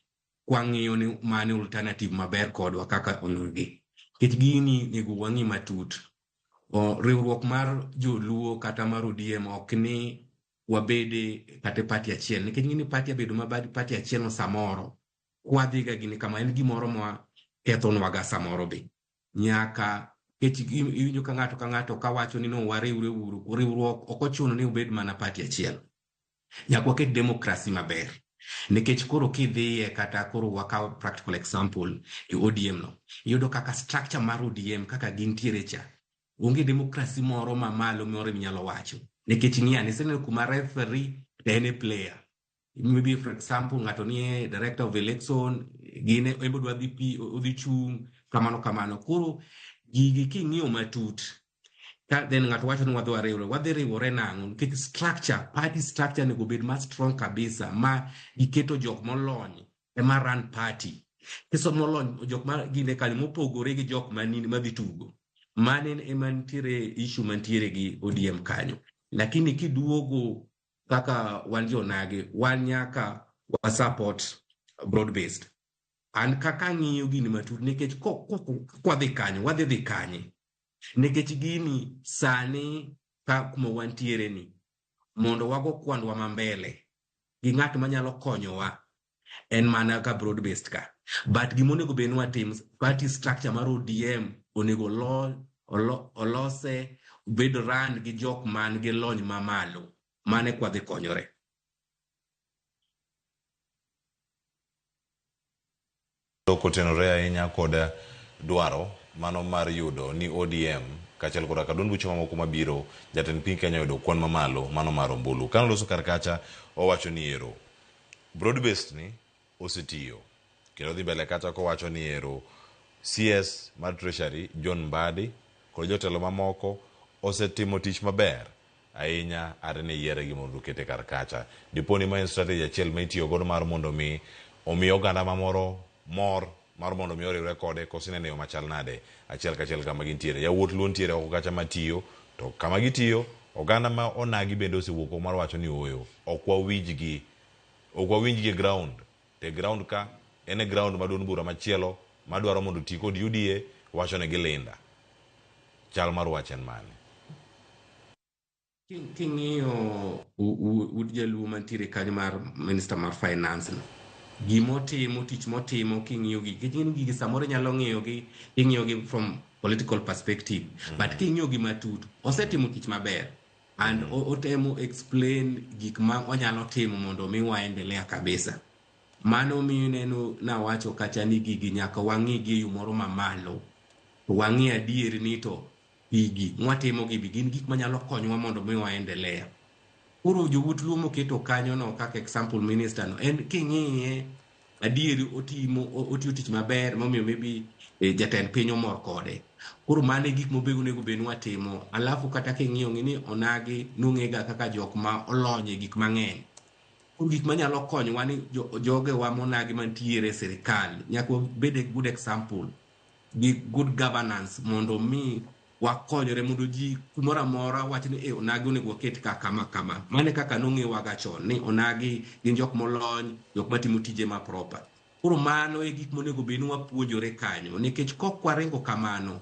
kwang'iyo ni mane alternative maber kodwa kaka onagi. Nikech gini nego wang'i matut. Riwruok mar joluo kata mar ODM ok ni wabede kata e party achiel nikech ng'ini party abedo ma party achiel no samoro kwadhiga gini kama en gimoro ma kethonwaga samoro be nyaka nikech iwinjo ka ng'ato ka ng'ato kawacho ni no wariwre uru riwruok ok ochuno ni obed mana party achiel nyaka waket democracy maber nikech koro kidhiye kata koro wakaw practical example e ODM no iyudo kaka structure mar ODM kaka gintiere cha onge democracy moro mamalo moro minyalo wacho nikech ng'iya iseneno kuma referee to en e player maybe for example ng'ato nie director of election gine en be odwa dhi pi odhi chung' kamano kamano koro gigi king'iyo matut ka then ng'ato wacho ni wadhi wariwre wadhi riwore nang'o nikech structure party structure onego bed ma strong kabisa ma giketo jok molony ema run party kiso molony jok ma gine kanyo mopogore gi jok manini madhi tugo mane ema nitiere issue mantiere gi ODM kanyo lakini kiduogo kaka wan jonagi wan nyaka wa support broad based an kaka ang'iyo gini matut nikech kwadhi kanyo wadhi dhi kanye nikech gini sani ka kuma wantiere ni mondo wago kwandwa ma mbele gi ng'at manyalo konyowa en mana ka broad based ka but gima onego bed ni watim party structure mar ODM onego olose bed run gi jok man gi lony mamalo. Mane kwa dhi konyore. Kotenore ahinya kod dwaro mano mar yudo ni ODM kaachiel koda ka duond buche mamoko mabiro, jatend piny Kenya oyudo kwan mamalo mano mar ombulu. Kane oloso kar kacha, owacho ni ero broad based ni osetiyo kendo dhi mbele kacha kowacho ni ero CS mar Treasury John Mbadi kod jotelo mamoko osetimo tich maber ahinya are ne yiere gi mondo okete kar kacha. Dipo ni ma en strategy achiel ma itiyo godo mar mondo mi omi oganda mamoro mor mar mondo mi oriwre kode koso inene yo machal nade achiel kachiel kama gintiere. Yawuot Luo nitiere oko kacha matiyo to kama gitiyo oganda ma onagi bende osewuok oko mar wacho ni ooyo ok wawinjgi, ok wawinjgi e ground. To e ground ka en e ground ma duond bura machielo madwaro mondo oti kod UDA wacho ni gilinda. Chal mar wach en mane? King'iyo ud jaluo mantiere kanyo mar minister mar finance no, gimotimo, tich motimo, king'iyo gigi, gin gigi samoro inyalo ng'iyo gi, ing'iyo gi from political perspective, but king'iyo gi matut, osetimo tich maber and otemo explain gik ma onyalo timo mondo mi waendelea kabisa. Mano miyo ineno nawacho kacha ni gigi nyaka wang'i gi e yo moro mamalo, to wang'i adier ni to gigi mwatimo gi gin gik manyalo konyowa mondo mi waendelea. Koro jowuot Luo moketo kanyo no kaka example minister no, en king'iye adieri otiyo tich maber momiyo maybe jatend piny omor kode. Koro mano e gik mobe onego bed ni watimo. Alafu kata king'iyo ng'i ni onagi nong'ega kaka jok ma olony e gik mang'eny. Koro gik manyalo konyowa ni jogewa monagi mantiere e sirikal nyaka wabed e good example gi good governance mondo mi wakonyore mondo ji kumoro amora wach ni onagi onego waket ka kama kama. Mano e kaka nong'ewaga chon ni onagi gin jok molony, jok matimo tije ma proper. Koro mano e gik monego bed ni wapuonjore kanyo nikech kok waringo kamano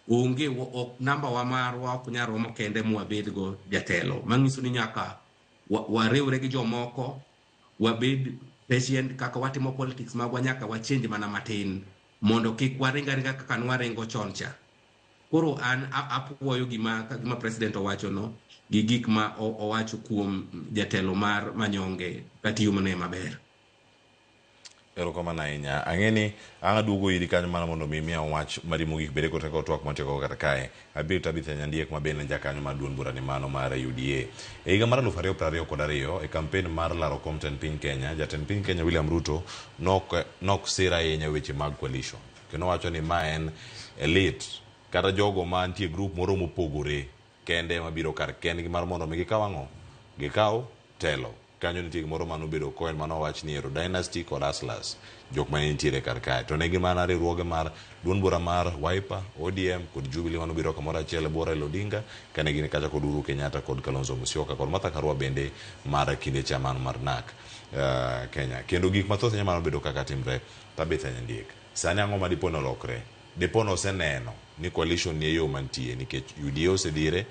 onge ok namba wa marwa ok nyal romo kende mwabedgo jatelo. Manyiso ni nyaka wariwre gi jomoko, wabed patient kaka watimo politics magwa nyaka wachange mana matin mondo kik waring aringa kaka nwaringo chon cha. Koro an apuoyo gima president owacho no gi gik ma owacho kuom jatelo mar Manyonge katiyo mane maber. Erokamano ahinya. Ang'e ni ang' aduogo iri kanyo mana mondo mi imiya wach mari mogik bende kod kaka twak mwatieko kar kae. Abiro Tabitha Nyandiek ma bende en jakanyo mar duond bura ni mano mar UDA. E higa mar 2022 e kampen mar laro kom tend piny Kenya, jatend piny Kenya William Ruto nok sir ahinya weche mag coalition. Kendo wacho ni ma en elite kata jogo ma nitie group moro mopogore kende ema biro kar kendgi mar mondo mi gikaw ang'o? Gikaw telo. Kanyo nitie gimoro mane obedo coin mane owach ni ero dynasty kod hustlers jok mane nitiere kar kae to ne gin mana riwruoge mar duond bura mar Wiper, ODM kod Jubilee mane obiro kamoro achiel e bwo Raila Odinga kane gin kacha kod Uhuru Kenyatta kod Kalonzo Musyoka kod Martha Karua bende mar kinde chairman mar NARC Kenya. Kendo gik mathoth ahinya mane obedo kaka timre. Tabitha Nyandiek, sani ang'o ma dipo ni olokre? Dipo ni oseneno ni coalition ni e yo mantie nikech UDA osedhire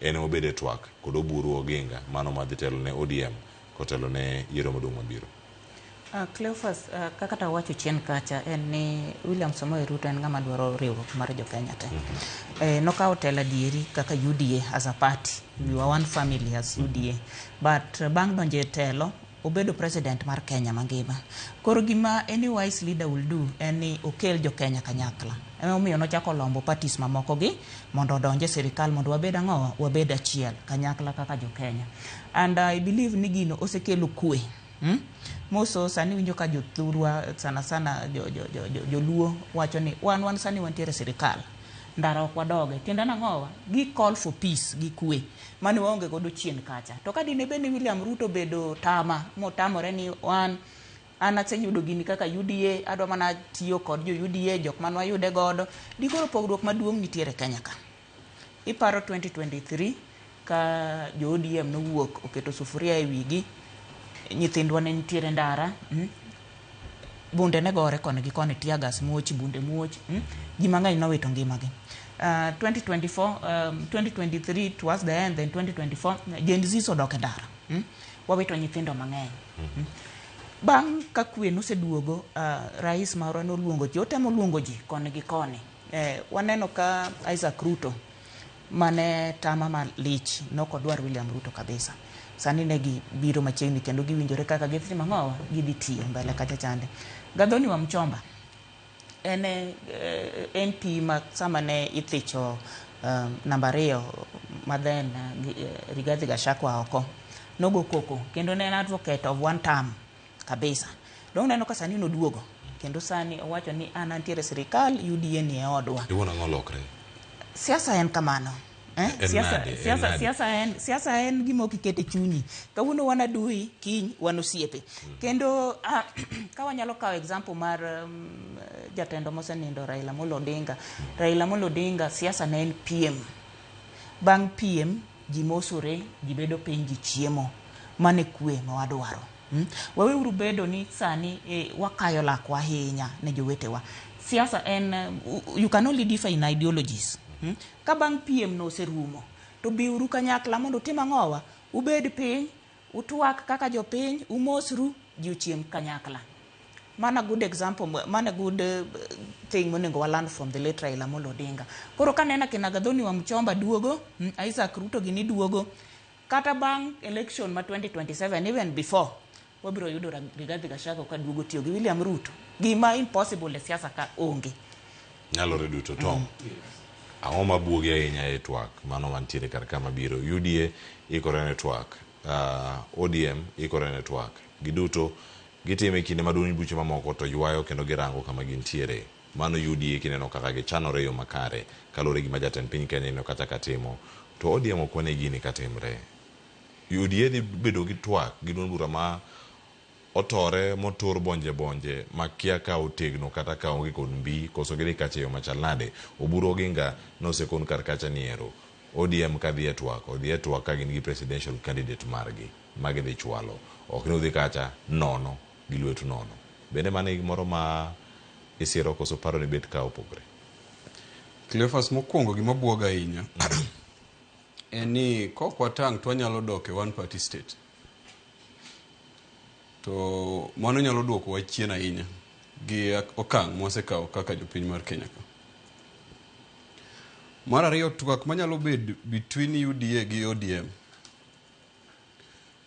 en ema obedo e twak kod Oburu Oginga mano madhi telo ne ODM kotelo ne yiero maduong' mabiro. Cleophas, kaka tawacho chien kacha en ni William Samoei Ruto en ng'ama dwaro riwruok mar jo Kenya te. Nokawo telo adieri kaka UDA as a party. We were one family as UDA. But bang' donjo e telo, obedo president mar Kenya mangima. Koro gima any wise leader will do en ni okel jo Kenya kanyakla. Emomiyo nochako lombo parties mamoko gi mondo odonj e sirikal mondo wabed ang'o? Wabed achiel kanyakla kaka jo Kenya. And I believe ni gino osekelo kwe. Moso sani winjo ka jothurwa sana sana joluo wacho ni wan sani wantiere e sirikal. Ndara ok wadoge. Tiende nang'owa? Gi call for peace gi kwe. Mane waonge godo chien kacha. To ka dine bed ni William Ruto obedo tama motamore ni wan an aseyudo gini kaka UDA, adwa mana tiyo kod jo UDA, jok mane wayude godo, dikoro pogruok maduong' nitiere Kenya ka. Iparo 2023 ka jo ODM nowuok oketo sufuria e wigi, nyithindwa ne nitiere ndara, bunde ne gore koni gi koni, tear gas muoch, bunde muoch, ji mang'eny nowito ngimagi. 2024, 2023 towards the end, then 2024, Gen Z odok e ndara. Wawito nyithindo mang'eny. Bang' ka kwe noseduogo, rais marwa noluongo ji, otemo luongo ji koni gi koni. Waneno ka Isaac Ruto mane tama malich nokodwar William Ruto kabisa. Sani ne gibiro machiegni kendo giwinjore kaka gitimo ang'owa gidhi tiyo mbele kacha chande. Gathoni wa Mchomba en MP ma sama ne ithicho namba 2 ma then Rigathi Gachagua oko nogo koko kendo ne en advocate of one term kabisa. Dong neno ka sani noduogo kendo sani owacho ni an antiere sirikal UDA ni e odwa. Iwuon ang'o lokre? Siasa en kamano. Siasa en gima ok iket e chunyi. Kawuono wan adui, kiny wan osiepe. Kendo ka wanyalo kawo example mar jatendo mosenindo Raila Amolo Odinga. Raila Amolo Odinga siasa ne en PM. Bang' PM ji mosore, ji bedo piny, ji chiemo. Mano e kwe ma wadwaro. Waweuru bedo ni sani wakayo lakwa ahinya ne jowetewa. Siasa en you can only differ in ideologies. Ka bang' PM no oserumo to biuru kanyakla mondo utim ang'owa, ubed piny, utwak kaka jopiny, umosru, ji ochiem kanyakla. Mana good example, mana good thing monego wa learn from the late Raila Amolo Odinga. Koro kaneno kina Gathoni wa Mchomba duogo, Isaac Ruto gini duogo, kata bang' election ma 2027 even before wabiro yudo Rigathi Gachagua ka duogo tiyo gi William Ruto. Gima impossible e siasa ka onge. Nyalore duto Tom. Ang'o mabuogi ahinya e twak mano mantiere kar ka mabiro? UDA ikore ne twak, ODM ikore ne twak. Giduto gitime kinde ma duond buche mamoko to ywayo kendo girango kama gintiere. Mano UDA kineno kaka gichanore e yo makare kaluwore gi gima jatend piny Kenya ineno kacha katimo. To ODM ok wane gini katimre. UDA dhi bedo gi twak gi duond bura ma otore motur bonje bonje makia ka otegno kata ka onge kod mbi koso gidhi kacha e yo machal nade. Oburu Oginga nosekon kar kacha ni ero. ODM ka dhi e twak, odhi e twak ka gin gi presidential candidate margi ma gidhi chwalo. Ok ni udhi kacha nono gi lwetu nono. Bende mano e gimoro ma isiro koso paro ni bet ka opogore? Cleophas, mokwongo gima buoga ahinya en ni kok watang' to wanyalo dok e one party state. To mano nyalo duokowa chien ahinya gi okang' mwasekawo kaka jopiny mar Kenya ka. Mar ariyo, twak manyalo bedo between UDA gi ODM.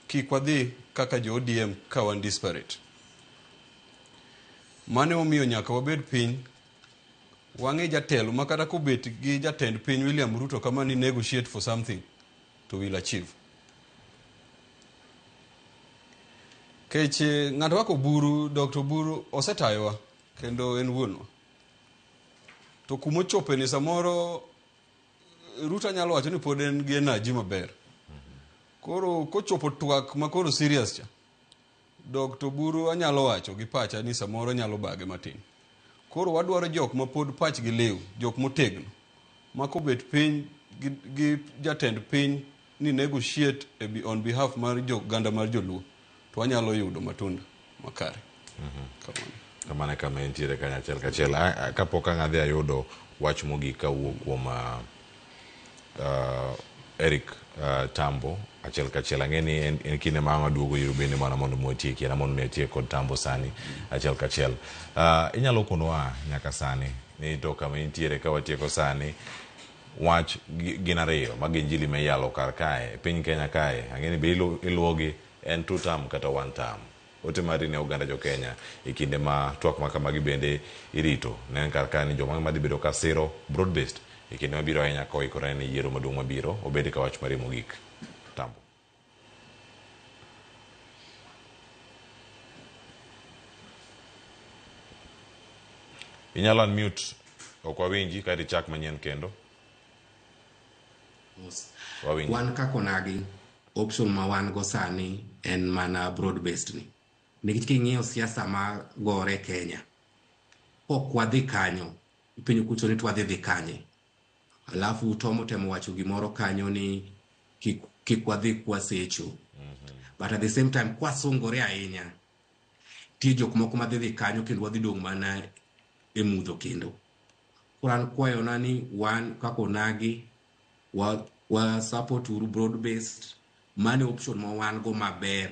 Kik wadhi kaka jo ODM ka wan disparate. Mano emomiyo nyaka wabed piny, wang'e jatelo ma kata kobet gi jatend piny William Ruto kama ni negotiate for something to will achieve. Kech ng'ato kaka Oburu, Dr. Oburu osetayowa kendo en wuonwa. To kumochope ni samoro Ruto nyalo wacho ni pod en gi energy maber. Koro kochopo twak ma koro serious cha, Dr. Oburu anyalo wacho gi pacha ni samoro nyalo bage matin. Koro wadwaro jok ma pod pachgi liw, jok motegno, ma kobet piny gi jatend piny ni negotiate on behalf mar joganda mar joluo, to wanyalo yudo matunda makare. Kamano. Kamano e kama entiere kanyo achiel kachiel. Kapok ang' adhi ayudo wach mogik kawuok kuom Eric Tambo achiel kachiel. Ang'e ni en kinde ma ang' aduogo ir bende mana mondo mi watieki, en mondo mi atiek kod Tambo sani achiel kachiel. Inyalo konowa nyaka sani ni to kama intiere ka watieko sani wach gin ariyo mag injili ma iyalo kar kae e piny Kenya kae. Ang'e ni be iluwogi en 2 term kata 1 term. Ote mari ne oganda jo Kenya e kinde ma twak ma kamagi bende irito. Ne en kar kae ni joma madhi bedo ka siro broad based e kinde mabiro ahinya ka oikore ne yiero maduong' mabiro obed ka wach mari mogik. Tambo. Inyalo unmute, ok wawinji kaeto ichak manyien kendo. Wawinji. Wan kaka onagi, option ma wan go sani en mana broad based ni. Nikech king'iyo siasa ma gore Kenya, kok wadhi kanyo, ipenjo kucho ni to wadhi dhi kanye. Alafu Tom otemo wacho gimoro kanyo ni kik wadhi kwasecho. But at the same time, kwasungore ahinya, nitie jok moko madhi dhi kanyo kendo wadhi dong' mana e mudho kendo. Koro an kwayona ni wan kaka onagi, wa support uru broad based, mano option ma wan go maber.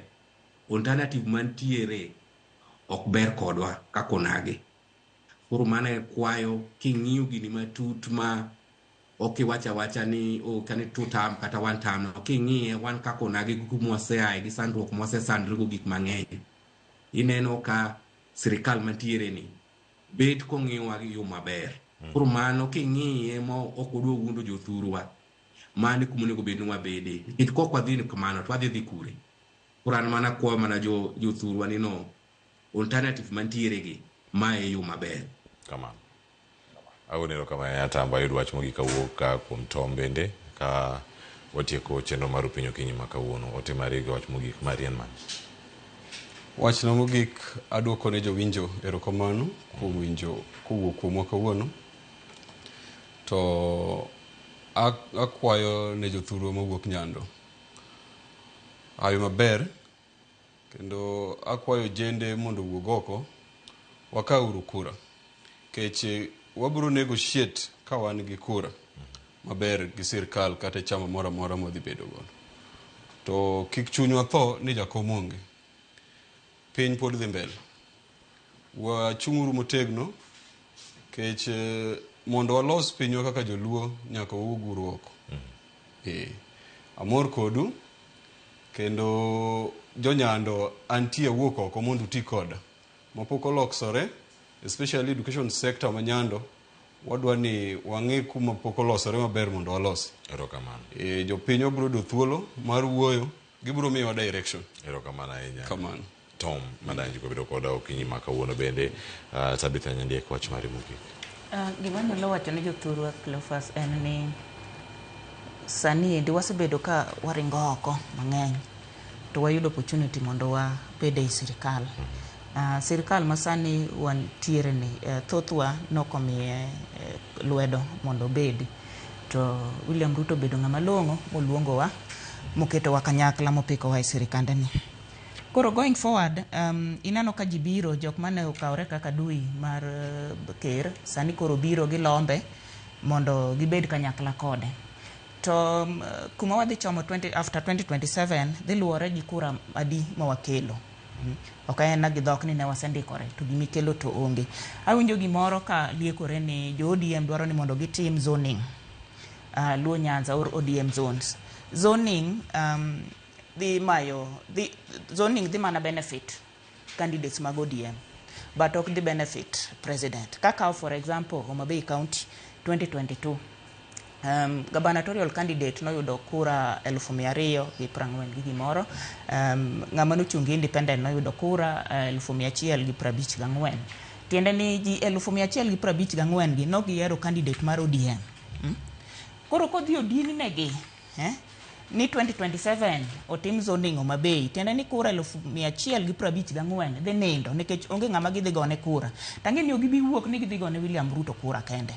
Alternative mantiere ok ber kodwa kaka onagi. Koro mano e kwayo, king'iyo gini matut ma Ok iwacho awacha ni oh, kani two term kata one term no. King'iye wan kaka onagi gi kuma waseaye gi sandruok mwasesandrego gik mang'eny. Ineno ka sirikal mantiere ni bet kong'iyowa gi yo maber. Koro mano king'iye ma ok wadwa wuondo jothurwa, mano e kuma onego bed ni wabede. Nikech kok wadhi kamano to wadhi dhi kure? Koro an mana akwayo mana jothurwa ni no alternative mantiere gi ma e yo maber. Kamano. Agoni erokamano ahinya Tambo, ayud wach mogik kawuok ka kuom Tom bende ka watieko chenro mar Upiny Okinyi ma kawuono. Ote mari gi wach mogik mari en mane? Wachna mogik aduoko ne jowinjo erokamano kuom winjo kowuok kuomwa kawuono. To akwayo ne jothurwa mawuok Nyando hawi maber kendo akwayo ojende mondo owuog oko wakawuru kura kech wabiro negotiate ka wan gi kura maber gi sirkal kata chama moro amora mwadhi bedo godo. To kik chunywa tho ni jakom onge. Piny pod dhi mbele. Wachung'uru motegno kech mondo walos pinywa kaka joluo nyaka wawuog oko. Amor kodu kendo jonyando antie wuok oko mondo uti koda. Mapok olosore, especially education sector ma Nyando, wadwa ni wang'i kuma pok olosore maber mondo walosi. Erokamano. Jopiny wabiro yudo thuolo mar wuoyo, gibiro miyowa direction. Erokamano ahinya. Kamano. Tom Madanji kobedo koda okinyi ma kawuono bende. Tabitha Nyandiek, wach mari mogik. Gima anyalo wacho ne jothurwa Cleophas en ni sani endi wasebedo ka waringo oko mang'eny to wayudo opportunity mondo wabed ei sirikal. Sirikal masani wantiere ni thothwa nokomiye lwedo mondo obedi to William Ruto obedo ng'ama long'o moluongowa moketowa kanyakla mopikowa e sirikande ni. Koro going forward, ineno ka ji biro, jok mane okawore kaka adui mar ker, sani koro biro gilombe mondo gibed kanyakla kode. To kuma wadhi chomo 20, after 2027 dhi luwore gi kura adi ma wakelo. Ok en gi dhok ni ne wasendikore to gimikelo to onge. Awinjo gimoro ka liekore ni jo ODM dwaro ni mondo gitim zoning. Luo Nyanza or ODM zones. Zoning dhi mayo dhi, zoning dhi mana benefit candidates mag ODM but ok dhi benefit president. Kaka for example Homa Bay County 2022 gubernatorial candidate noyudo kura 240,000 gi gimoro. Ng'ama nochung' gi independent noyudo kura 154,000. Tiende ni ji 154,000 gi nok giyiero candidate mar ODM. Koro kodhi odin negi ni 2027 otim zoning Homa Bay, tiende ni kura 154,000 dhi nindo nikech onge ng'ama gidhi gone kura. Tang'e ni ok gibi wuok ni gidhi gone William Ruto kura kende.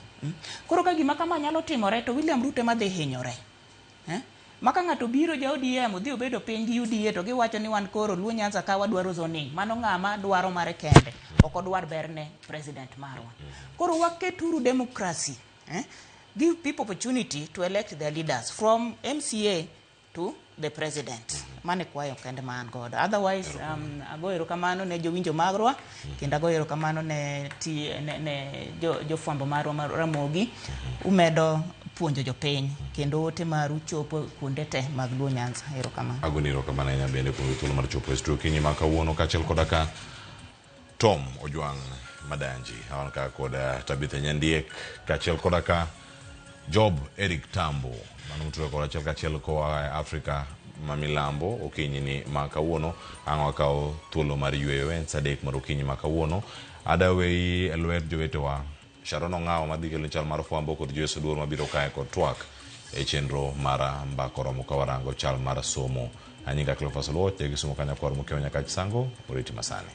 Koro ka gima kama nyalo timore to William Ruto ema dhi hinyore. Ma ka ng'ato biro ja ODM odhi obedo piny gi UDA to giwacho ni wan koro Luo Nyanza ka wadwaro zoning. Mano ng'ama dwaro mare kende. Ok odwar berne president marwa. Koro waketuru democracy. Give people opportunity to elect their leaders from MCA to the president. Mano e kwayo kende ma an godo. Otherwise, agoyo erokamano ne jowinjo marwa, kendo agoyo erokamano ne jofwambo marwa mar Ramogi. Umedo puonjo jopiny, kendo ote maru chopo kuonde te mag Luo Nyanza. Erokamano. Agoni erokamano ahinya bende kuom thuolo mar chopo e studio okinyi ma kawuono kaachiel koda ka Tom Ojwang' Madanji an ka kod Tabitha Nyandiek kaachiel koda ka Job Eric Tambo mano motudore kod achiel kachiel koa e Afrika ma milambo okinyi ni ma kawuono ang' wakawo thuolo mar yweyo en saa 3 mar okinyi ma kawuono adaweyi e lwet jowetewa Sharon Ong'awo madhi kelo chal mar fwambo kod Joyce Oduor mabiro kae kod twak e chenro mar mbaka oromo ka warango chal mar somo. Anyinga Cleophas Oluoch, jagi somo kanyakwar Mokeo Nyakach Sango, oriti masani.